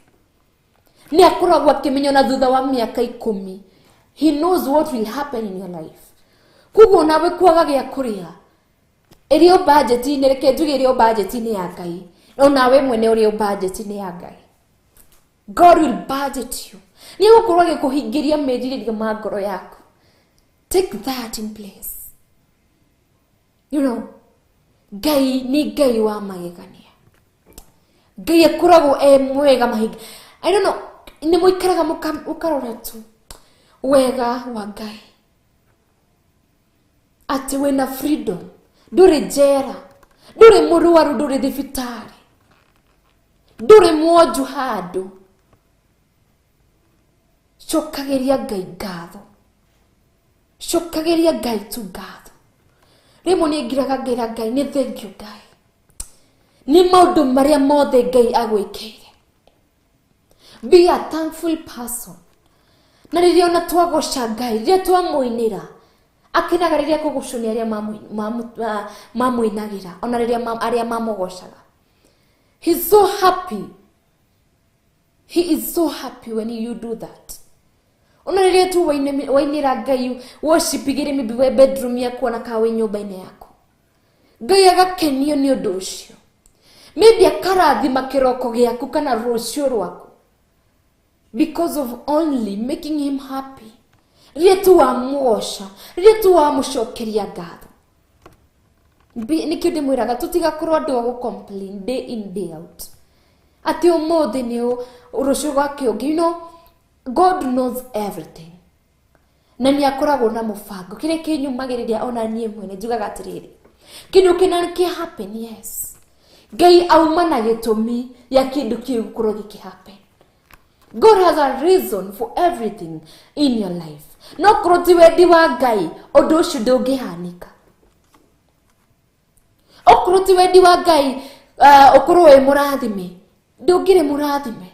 Speaker 4: Nĩ akoragwo akĩmenya ona thutha wa mĩaka 10. He knows what will happen in your life. Koguo nawe kwaga gĩa kũrĩa ĩrĩ o budget-inĩ, reke njuge ĩrĩ o budget-inĩ ya Ngai, no nawe mwene ũrĩ o budget-inĩ ya Ngai. God will budget you. Nĩ egũkorwo agĩkũhingĩria merirĩria ma ngoro yaku. Take that in place. You know, Ngai nĩ Ngai wa magegania. Ngai akoragwo e mwega mahinda. I don't know, nĩ mũikaraga mũkarora tu wega wa Ngai. Atĩ wĩna freedom, ndũrĩ njera, ndũrĩ mũrwaru, ndũrĩ thibitarĩ, ndũrĩ mwonju handũ. Cokagĩria Ngai ngatho, cokagĩria Ngai tu ngatho. Rĩmwe nĩ ngiraga ngĩra Ngai nĩ thank you Ngai nĩ maũndũ marĩa mothe Ngai agwĩkĩire. Be a thankful person. Na rĩrĩa ona twagoca Ngai, rĩrĩa twamũinĩra, akenaga rĩrĩa akũgocwo nĩ arĩa mamũinagĩra, ona rĩrĩa arĩa mamũgocaga. He's so happy. He is so happy when you do that. Ona rĩrĩa tu wainĩra Ngai worship igĩrĩ maybe we bedroom yaku ona kana wĩ nyũmba-inĩ yaku, Ngai agakenio nĩ ũndũ ũcio. Maybe akarathima kĩroko gĩaku kana rũciũ rwaku because of only making him happy. Rĩrĩa tu wamũgoca, rĩrĩa tu wamũcokeria ngatho. Nĩkĩo ndĩmwĩraga tũtigakorwo andũ a gũ-complain day in day out, atĩ ũmũthĩ nĩ rũciũ gwake ũngĩ. You know, God knows everything na nĩ akoragwo na mũbango. Kĩrĩa kĩnyumagĩrĩria ona niĩ mwene njugaga atĩrĩrĩ, kĩndũ kĩna kĩ happen, yes, Ngai auma na gĩtũmi ya kĩndũ kĩu gũkorwo gĩkĩ happen. God has a reason for everything in your life. No korwo ti wendi wa Ngai, ũndũ ũcio ndũngĩhanĩka. Okorwo ti wendi wa Ngai ũkorwo wĩ mũrathime, ndũngĩrĩ mũrathime.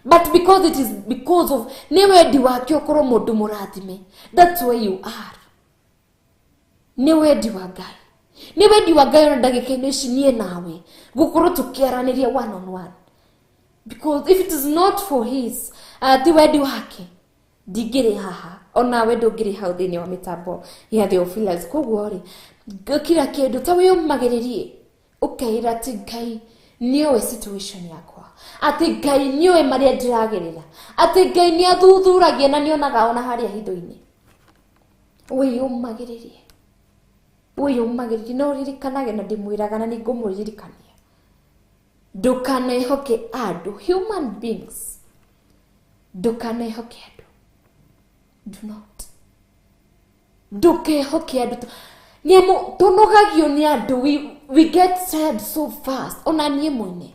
Speaker 4: But because it is because of nĩ wendi wake ũkorwo mũndũ mũrathime, that's where you are. Nĩ wendi wa Ngai, nĩ wendi wa Ngai ona ndagĩka-inĩ ici niĩ nawe gũkorwo tũkĩaranĩria one on one. Because if it is not for his ti wendi wake, ndingĩrĩ haha onawe ndũngĩrĩ hau thĩinĩ wa mĩtambo ya Theophilus. Koguo rĩ, kila kĩndũ ta wĩyũmagĩrĩrie ũkeĩra atĩ Ngai nĩoĩ situation yakwa, atĩ Ngai nĩoĩ marĩa ndĩragerera, atĩ Ngai nĩ athuthuragia na nĩonaga ona harĩa hitho-inĩ. Wĩyũmagĩrĩrie, wĩyũmagĩrĩrie, na ũririkanage, na ndĩmwĩraga na nĩngũmũririkania, ndũkanehoke andũ, human beings, ndũkanehoke andũ. Do not. Ndũkehoke andũ. Nĩamu tũnogagio nĩ andũ, we get tired so fast. Ona niĩ mwene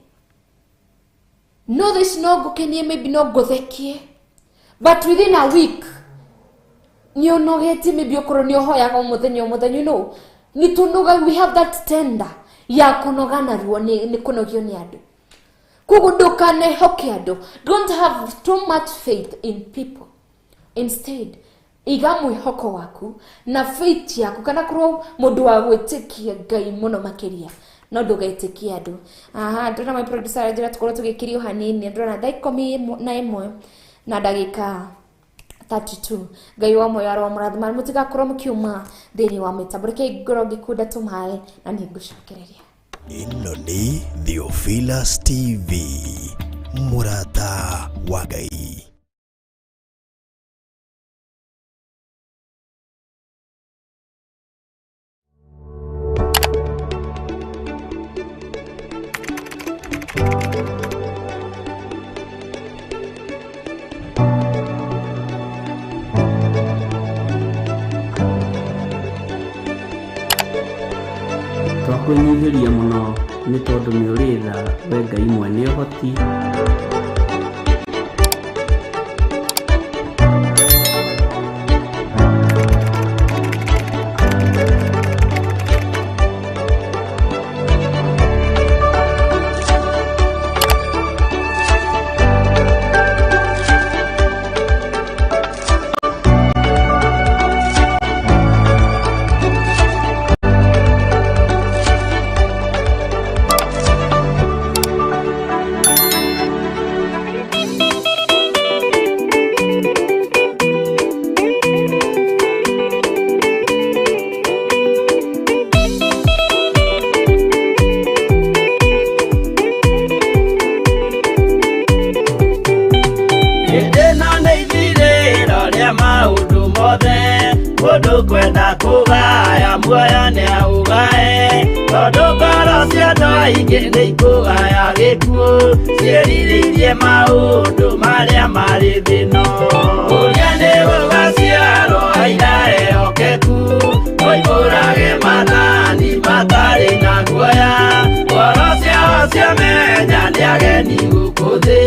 Speaker 4: no thaa ici no ngũkenie, maybe no ngũthekie, but within a week nĩ ũnogetie, maybe ũkorwo nĩ ũhoyaga o mũthenya o mũthenya. You know, nĩ tũnoga, we have that tender ya kũnoga narua nĩ kũnogio nĩ andũ. Koguo ndũkanehoke andũ. Don't have too much faith in people. Instead, iga mwĩhoko waku na faith yaku, kana korwo mũndũ wa gwĩtĩkia Ngai mũno makĩria, no ndũgetĩkie andũ. Aha, ndĩrona my producer aranjĩra tũkorwo tũgĩkirio hanini, ndĩrona thaa 11 na ndagĩka 32. Ngai wa muoyo aromũrathima, mũtigakorwo mũkiuma thĩinĩ wa mĩtambo. Reke ngorwo ngĩkunda tũmaĩ na nĩ ngũcokereria.
Speaker 6: Ĩno nĩ Theophilus TV, mũrata wa Ngai.
Speaker 2: Twakwĩnyihĩria mũno nĩ tondũ nĩ ũrĩ tha, we Ngai mwene ũhoti.
Speaker 9: Mũndũ kwenda kũgaya muoyo nĩaũgae, tondũ ngoro cia andũ aingĩ nĩikũgaya gĩkuũ, ciĩrirĩirie maũndũ marĩa marĩ thĩ ĩno. Ũrĩa nĩ gũgaciarwo aira ehokeku, moimbũrage maathani matarĩ na guoya. Ngoro ciao ciamenya nĩ ageni gũkũ thĩ,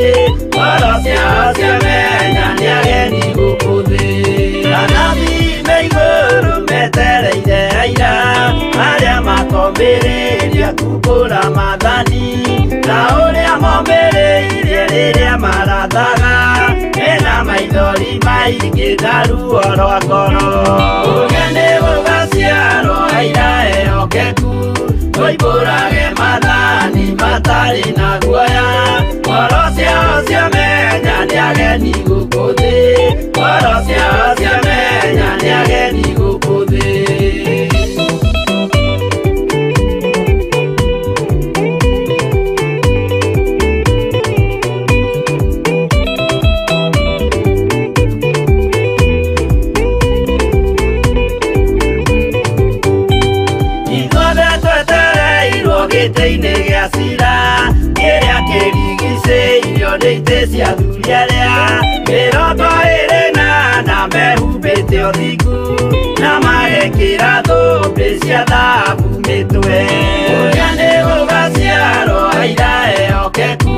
Speaker 9: ngoro ciao ciamenya nĩ ageni gũkũ thĩ. Anabii me igũrũ metereire aira, arĩa makomĩrĩria kumbũra maathani, ta ũrĩa momĩrĩirie rĩrĩa marathaga, mena maithori maingĩ na ruo rwa ngoro. Ũrĩa nĩ gũgaciarwo aira ehokeku, moimbũrage maathani matarĩ na guoya. Ngoro ciao ciamenya nĩ ageni gũkũ thĩ, ngoro ciao ciamenya nĩ ageni gũkũ thĩ. Ithuothe twetereirwo gĩtĩ-inĩ gĩa cira, kĩrĩa kĩrigicĩirio nĩ itĩ cia athuri arĩa 24 mehumbĩte ũthingu, na magekĩra thũmbĩ cia thahabu mĩtwe. Ũrĩa nĩ gũgaciarwo aira ehokeku,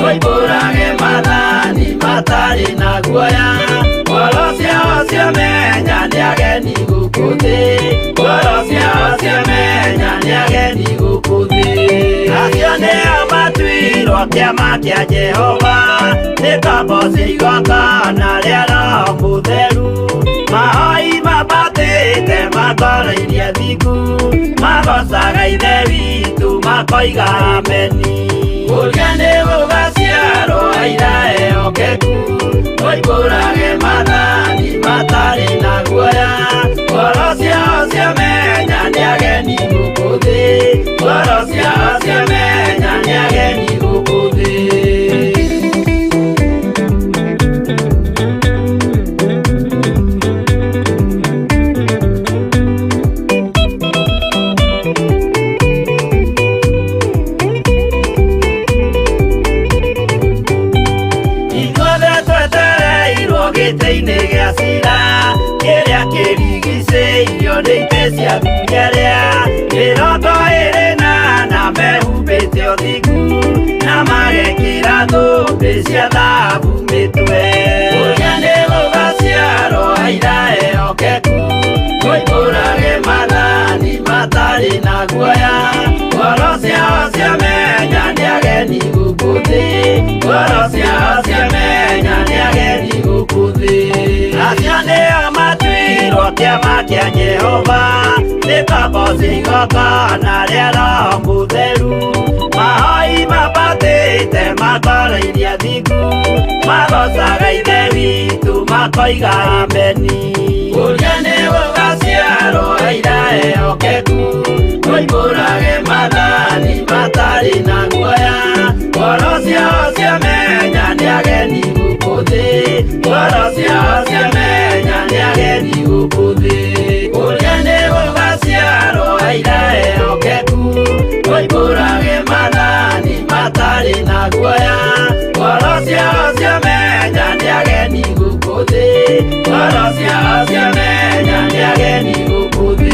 Speaker 9: moimbũrage maathani matarĩ na guoya. Ngoro ciao ciamenya nĩ ageni gũkũ thĩ, ngoro ciao ciamenya nĩ ageni gũkũ thĩ. Acio nĩo matuirwo kĩama kĩa Jehova, nĩ kamboci igongona rĩa Roho Mũtheru. Mahoi mambatĩte matorairie thingu, magocaga Ithe witũ makoiga ameni. Ũrĩa nĩ gũgaciarwo aira ehokeku, moimbũrage maathani matarĩ na guoya. Ngoro ciao ciamenya nĩ ageni gũkũ thĩ, ngoro ciao ciamenya nĩ ageni gũkũ thĩ. Ithuothe twetereirwo gĩtĩ-inĩ gĩa cira, kĩrĩa kĩrigicĩirio nĩ itĩ cia athuri arĩa 24 mehumbĩte ũthingu, na magekĩra thũmbĩ cia thahabu mĩtwe. Ũrĩa nĩ gũgaciarwo aira ehokeku, moimbũrage maathani matarĩ na guoya. Ngoro ciao ciamenya nĩ ageni gũkũ thĩ, ngoro ciao ciamenya nĩ ageni gũkũ thĩ. Acio nĩo matuirwo kĩama kĩa Jehova, nĩ kamboci igongona rĩa Roho Mũtheru. Mahoi mambatĩte matorairie thingu, magocaga Ithe witũ makoiga ameni. Ũrĩa nĩ gũgaciarwo aira ehokeku, moimbũrage maathani matarĩ na guoya. Ngoro ciao ciamenya nĩ ageni gũkũ thĩ, ngoro ciao ciamenya nĩ ageni gũkũ thĩ. Ũrĩa nĩ gũgaciarwo aira ehokeku, moimbũrage maathani matarĩ na guoya. Ngoro ciao ciamenya nĩ ageni gũkũ thĩ, ngoro ciao ciamenya nĩ ageni gũkũ thĩ.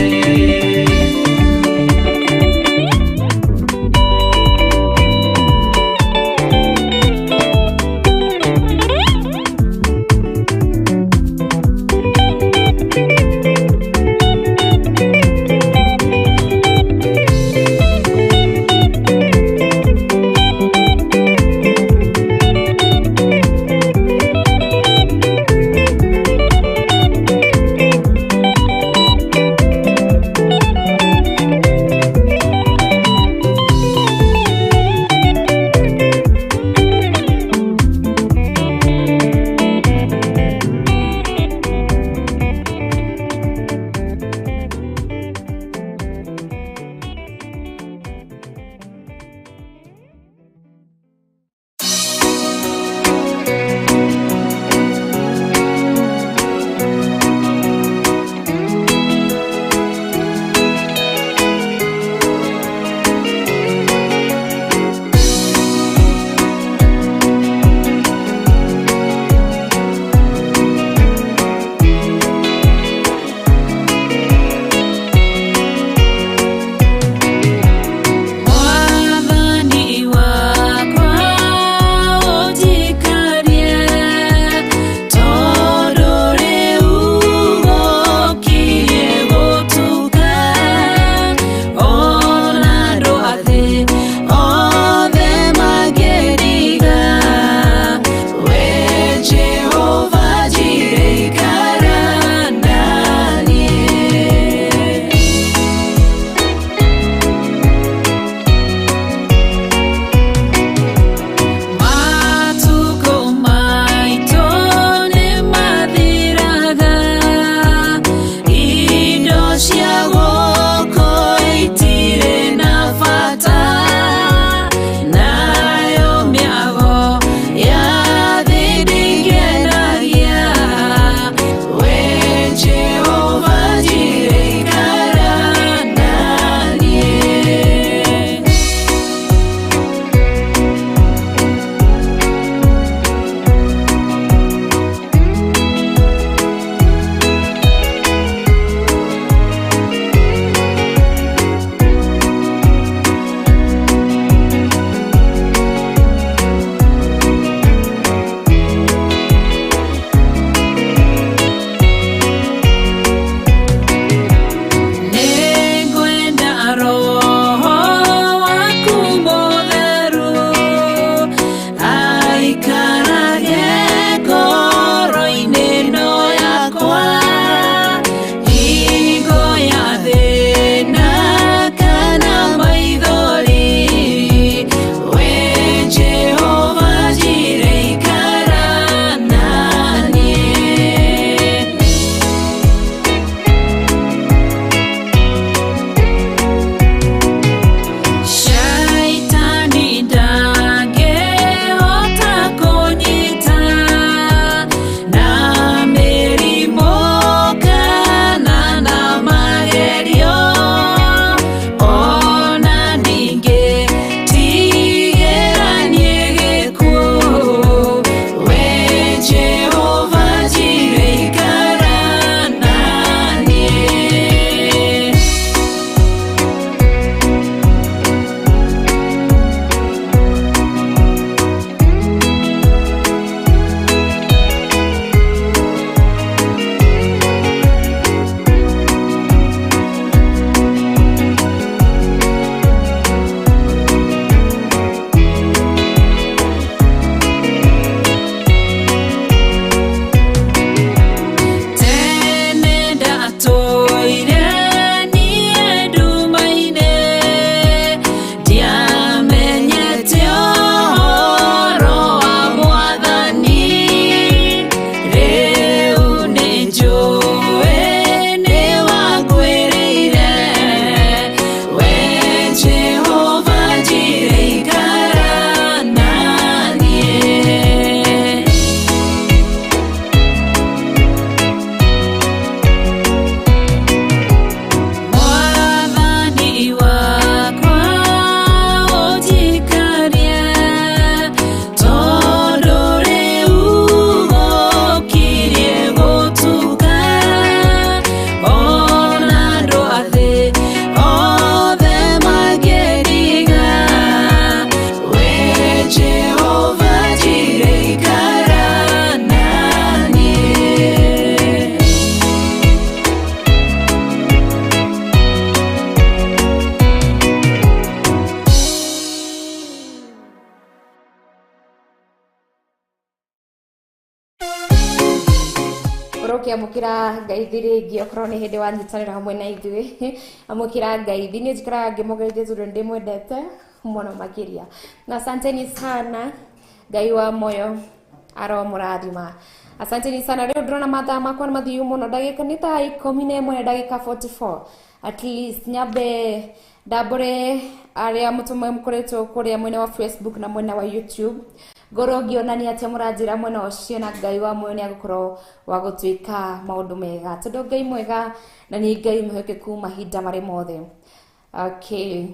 Speaker 4: ũkĩamũkĩra ngaithi rĩngĩ okorwo nĩ hĩndĩ wanyitanĩra hamwe na ithuĩ amũkĩra ngaithi niĩ njikaraga ngĩmũgeithia tondũ nĩndĩmwendete mũno makĩria na asanteni sana Ngai wa moyo aromũrathima. Asanteni sana. Rĩu ndĩrona mathaa makwa nĩ mathiu mũno, ndagĩka nĩ thaa 11 na ndagĩka 44. At least nyambe ndambũre arĩa mũtũmwe mũkoretwo kũrĩa mwena wa Facebook na mwena wa YouTube, ngorwo ngĩonania atĩa mũranjĩra mwena ũcio, na Ngai wa muoyo nĩ agũkorwo wa gũtuĩka maũndũ mega tondũ Ngai mwega na nĩ Ngai mwĩhokeku mahinda marĩ mothe. Okay.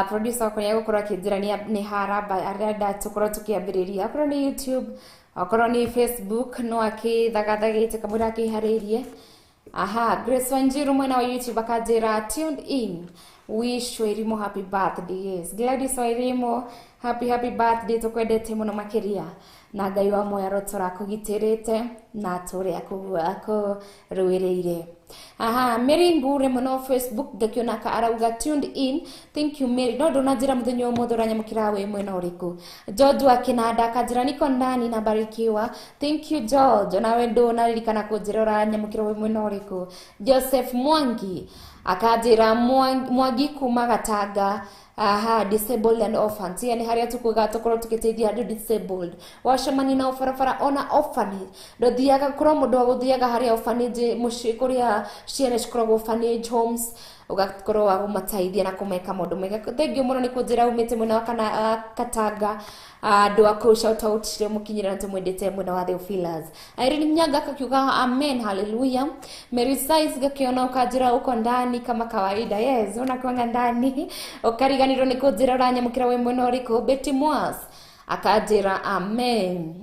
Speaker 4: Producer wakwa nĩ agũkorwo akĩnjĩra nĩ haramba arenda tũkorwo tũkĩambĩrĩria, okorwo nĩ YouTube, okorwo nĩ Facebook, no akĩthagathagĩte kamũira akĩharĩirie. Aha, Grace Wanjiru mwena wa YouTube akanjĩra tuned in, wish Wairimu happy birthday. Yes, Gladys Wairimu, happy happy birthday, tukwendete mũno makĩria na Ngai wa muoyo arotũra akũgitĩrĩte na atũre akũrũĩrĩire. Aha, Mary Ngure mũno Facebook ngakĩona ka arauga tuned in, thank you Mary. No ndũnanjĩra mũthenya ũmũthĩ ũranyamũkĩra wĩ mwena ũrĩkũ. George wa Kĩnanda akanjĩra niko ndani na barikiwa, thank you George, onawe ndũnaririkana kũnjĩra ũranyamũkĩra wĩ mwena ũrĩkũ. Joseph Mwangi akanjĩra Mwangi kuma Gatanga. Aha, disabled and orphans, yani haria tukuga tukorwo tukiteithia andu disabled wacemania nao barabara ona orphanage ndũthiaga korwo mũndũ wa gũthiaga harĩa orphanage mũciĩ kũrĩa ciana cikoragwo orphanage homes, ũgakorwo wa kũmateithia na kũmeka maũndũ mega. Thank you mũno nĩ kũnjĩra umĩte mwena wa kana Katanga, andũ a kũu shout out rĩu mũkinyĩra na tũmwendete mwena wa Theophilus. Irene Nyaga akakiuga amen hallelujah. Mary Size gakiona ũkanjĩra uko ndani kama kawaida. Yes, unakuanga ndani ũkariganĩrwo nĩ kũnjĩra ũranyamũkĩra wĩ mwena ũrĩkũ. Betty Moas akanjĩra amen.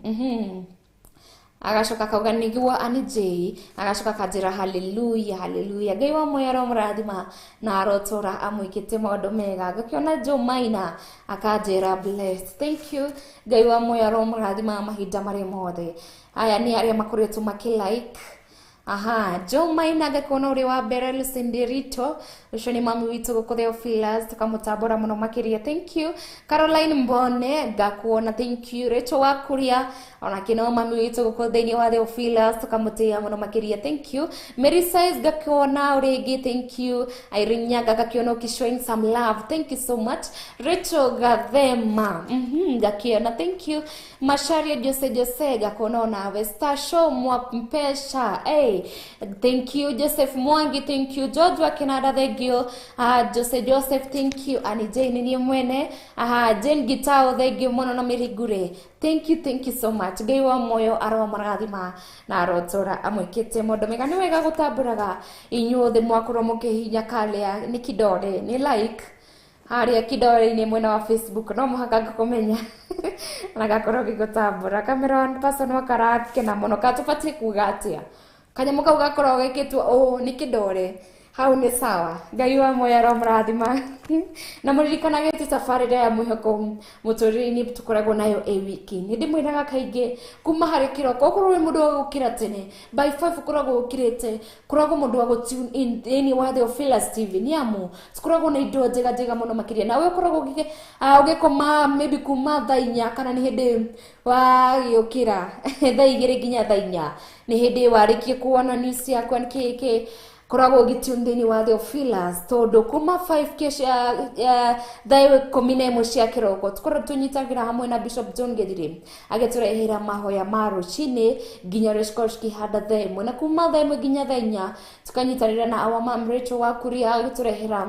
Speaker 4: Agacoka akauga nĩguo Annie J, agacoka akanjĩra hallelujah hallelujah. Ngai wa muoyo aromũrathima na arotũra amwĩkĩte maũndũ mega. Ngakĩona Joe Maina akanjĩra blessed, thank you. Ngai wa muoyo aromũrathima mahinda marĩ mothe. Aya nĩ arĩa makoretwo makĩ like. Aha, Joe Maina ngakĩona ũrĩ wa mbere. Lucinda Rito ũcio nĩ mami witũ gũkũ Theophilus, tũkamũtambũra mũno makĩria, thank you. Caroline Mbone ngakuona, thank you. Rachel Wakuria onake no mami witũ gũkũ thĩinĩ wa Theophilus, tũkamũtĩĩa mũno makĩria, thank you. Mary Size ngakuona ũrĩngĩ, thank you. Irene Nyaga ngakiona ũkishowing some love, thank you so much. Rachel Gathema ngakiona, thank you. Masharia Jose Jose ngakuona onawe. Star Show Mwampesha, hey, thank you. Joseph Mwangi, thank you. George wa Kenada, thank you. Jose Joseph, thank you. Annie Jane ni mwene. Jane Gitao, thank you mũno na Mary Ngure, thank you, thank you so much. Ngai wa muoyo aromũrathima na arotũra amwĩkĩte maũndũ mega. Nĩ wega gũtambũraga inyuothe mwakorwo mũkĩhihinya karĩa nĩ kidore nĩ like harĩa kidore-inĩ mwena wa Facebook, no mũhaka ngũkũmenya na gakorwo gĩgũtambũra. Cameron person wakarakena mũno katũbatiĩ kuga atĩa kanyamũ kau gakorwo gekĩtwo ũũ nĩ kĩdore hau nĩ sawa. Ngai wa muoyo aromũrathima na mũririkanage atĩ tabarĩra ya mwĩhoko mũtũrĩre-inĩ tũkoragwo nayo ĩ wiki. Nĩ ndĩmwĩraga kaingĩ kuma harĩ kĩroko, okorwo wĩ mũndũ wa gũkĩra tene by 5 ũkoragwo ũkĩrĩte, koragwo mũndũ wa gũ tune in thĩinĩ wa Theophilus TV nĩ amu tũkoragwo na indo njega njega mũno makĩria. Nawe ũkoragwo ũgĩkoma maybe kuma thaa 4 kana nĩ hĩndĩ wagĩũkĩra thaa 2 nginya thaa 4 nĩ hĩndĩ warĩkia kuona news yakwa nĩ kĩ koragwo ũgĩtune thĩinĩ wa Theophilus tondũ kuma 5 kesha thaa 11 cia kĩroko tũkoragwo tũnyitagĩra hamwe na Bishop John Gethire agĩtũrehera mahoya ma rũcinĩ nginya ũrĩa cikorwo cikĩhanda thaa 1 na kuma thaa 1 nginya thaa 4 tũkanyitanĩra na our mom Rachel Wakuria agĩtũrehera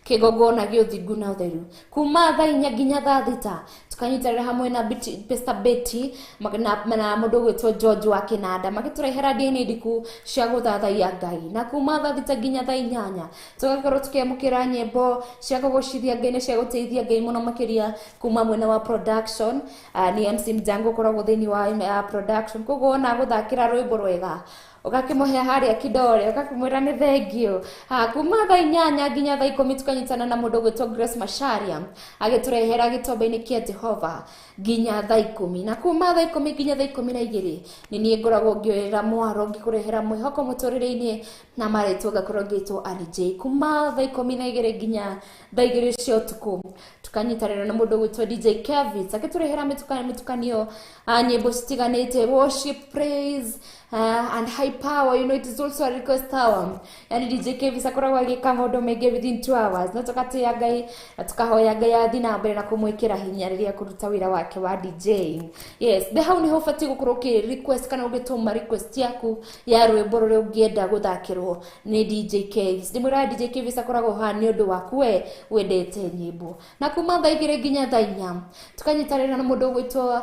Speaker 4: kĩgongona gĩa ũthingu na ũtheru kuma thaa 4 nginya thaa 6 tukanyitanĩra hamwe na Pastor Betty na mũndũ ũgwĩtwo George wa Kĩnanda magĩtũrehera ndini ndiku cia gũthathaiya Ngai na kuma thaa 6 nginya thaa 8 tũgakorwo tũkĩamũkĩra nyĩmbo cia kũgocithia Ngai na cia gũteithia Ngai mũno makĩria kuma mwena wa production. Nĩ MC Mjango ũkoragwo thĩinĩ wa production, koguo ona gũthakĩra rwĩmbo rwega Ũgakĩmũhe harĩa kidore, ũgakĩmwĩra nĩ thengio. Kuma thaa 8 nginya thaa 10 tukanyitana na mũndũ ũgwĩtwo Grace Macharia agĩtũrehera gĩtombe-inĩ kĩa Jehova nginya thaa 10, na kuma thaa 10 nginya thaa 12 nĩ niĩ ngoragwo ngĩoerera mwaro ngĩkũrehera mwĩhoko mũtũrĩre-inĩ na marĩtwo ngakorwo ngĩtwo Annie J. Kuma thaa 12 nginya thaa 2 cia ũtukũ tukanyitanĩra na mũndũ ũgwĩtwo DJ Kevins agĩtũrehera mĩtukanio nyĩmbo citiganĩte, worship, praise and high power. You know, it is also a request hour. Yani DJ Kevins akoragwo agĩka maũndũ maingĩ within 2 hours, no tũgatĩĩa Ngai na tũkahoya Ngai athiĩ na mbere na kũmwĩkĩra hinya rĩrĩa akũruta wĩra wake wa DJ. Yes, the hau nĩho ũbatiĩ gũkorwo ũkĩ request kana ũgĩtũma request yaku ya rwĩmbo rũrĩa ũngĩenda gũthakĩrwo nĩ DJ Kevins. Ndĩmwĩraga DJ Kevins akoragwo haha nĩ ũndũ waku we wendete nyĩmbo. Na kuma thaa 2 nginya thaa 4 tukanyitanĩra na mũndũ ũgwĩtwo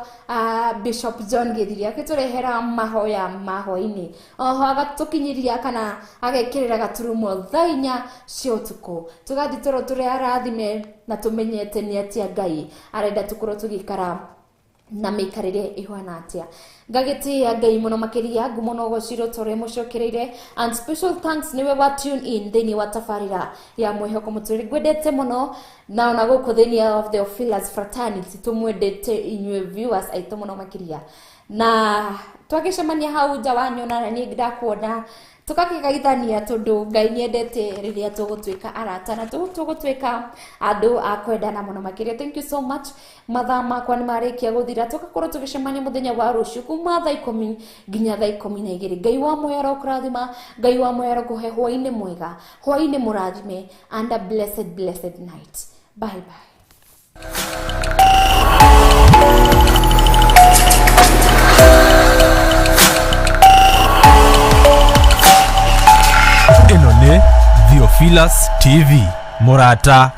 Speaker 4: Bishop John Gĩthiri akĩtũrehera mahoya ma hwaĩ-inĩ, oho agatũkinyĩria kana agekĩrĩra gaturumo thaa 4 cia ũtukũ. Tũgathiĩ toro tũrĩ arathime na tũmenyete nĩ atĩa Ngai arenda tũkorwo tũgĩikara na mĩikarĩre ĩhuana atĩa. Ngagĩtĩĩa Ngai mũno makĩria, ngumo na ũgocirwo ta ũrĩa mũcokereire, and special thanks nĩwe wa tune in thĩinĩ wa tabarĩra ya mwĩhoko mũtũrĩre. Ngwendete mũno, na ona gũkũ thĩinĩ of the Theophilus fraternity tũmwendete inyuĩ viewers aitũ mũno makĩria. Na twagĩcemania hau nja wanyona na niĩ ndakuona tũgakĩgeithania tondũ Ngai nĩendete rĩrĩa tũgũtuĩka arata na tũgũtuĩka andũ a kwendana mũno makĩria. Thank you so much. Mathaa makwa nĩ marĩkia gũthira, tũgakorwo tũgĩcemania mũthenya wa rũciũ kuma thaa 10 nginya thaa 12. Ngai wa muoyo arokũrathima, Ngai wa muoyo arokũhe hwaĩ-inĩ mwega, hwaĩ-inĩ mũrathime, and a blessed blessed night. Bye bye.
Speaker 1: Ĩno nĩ Theophilus TV, mũrata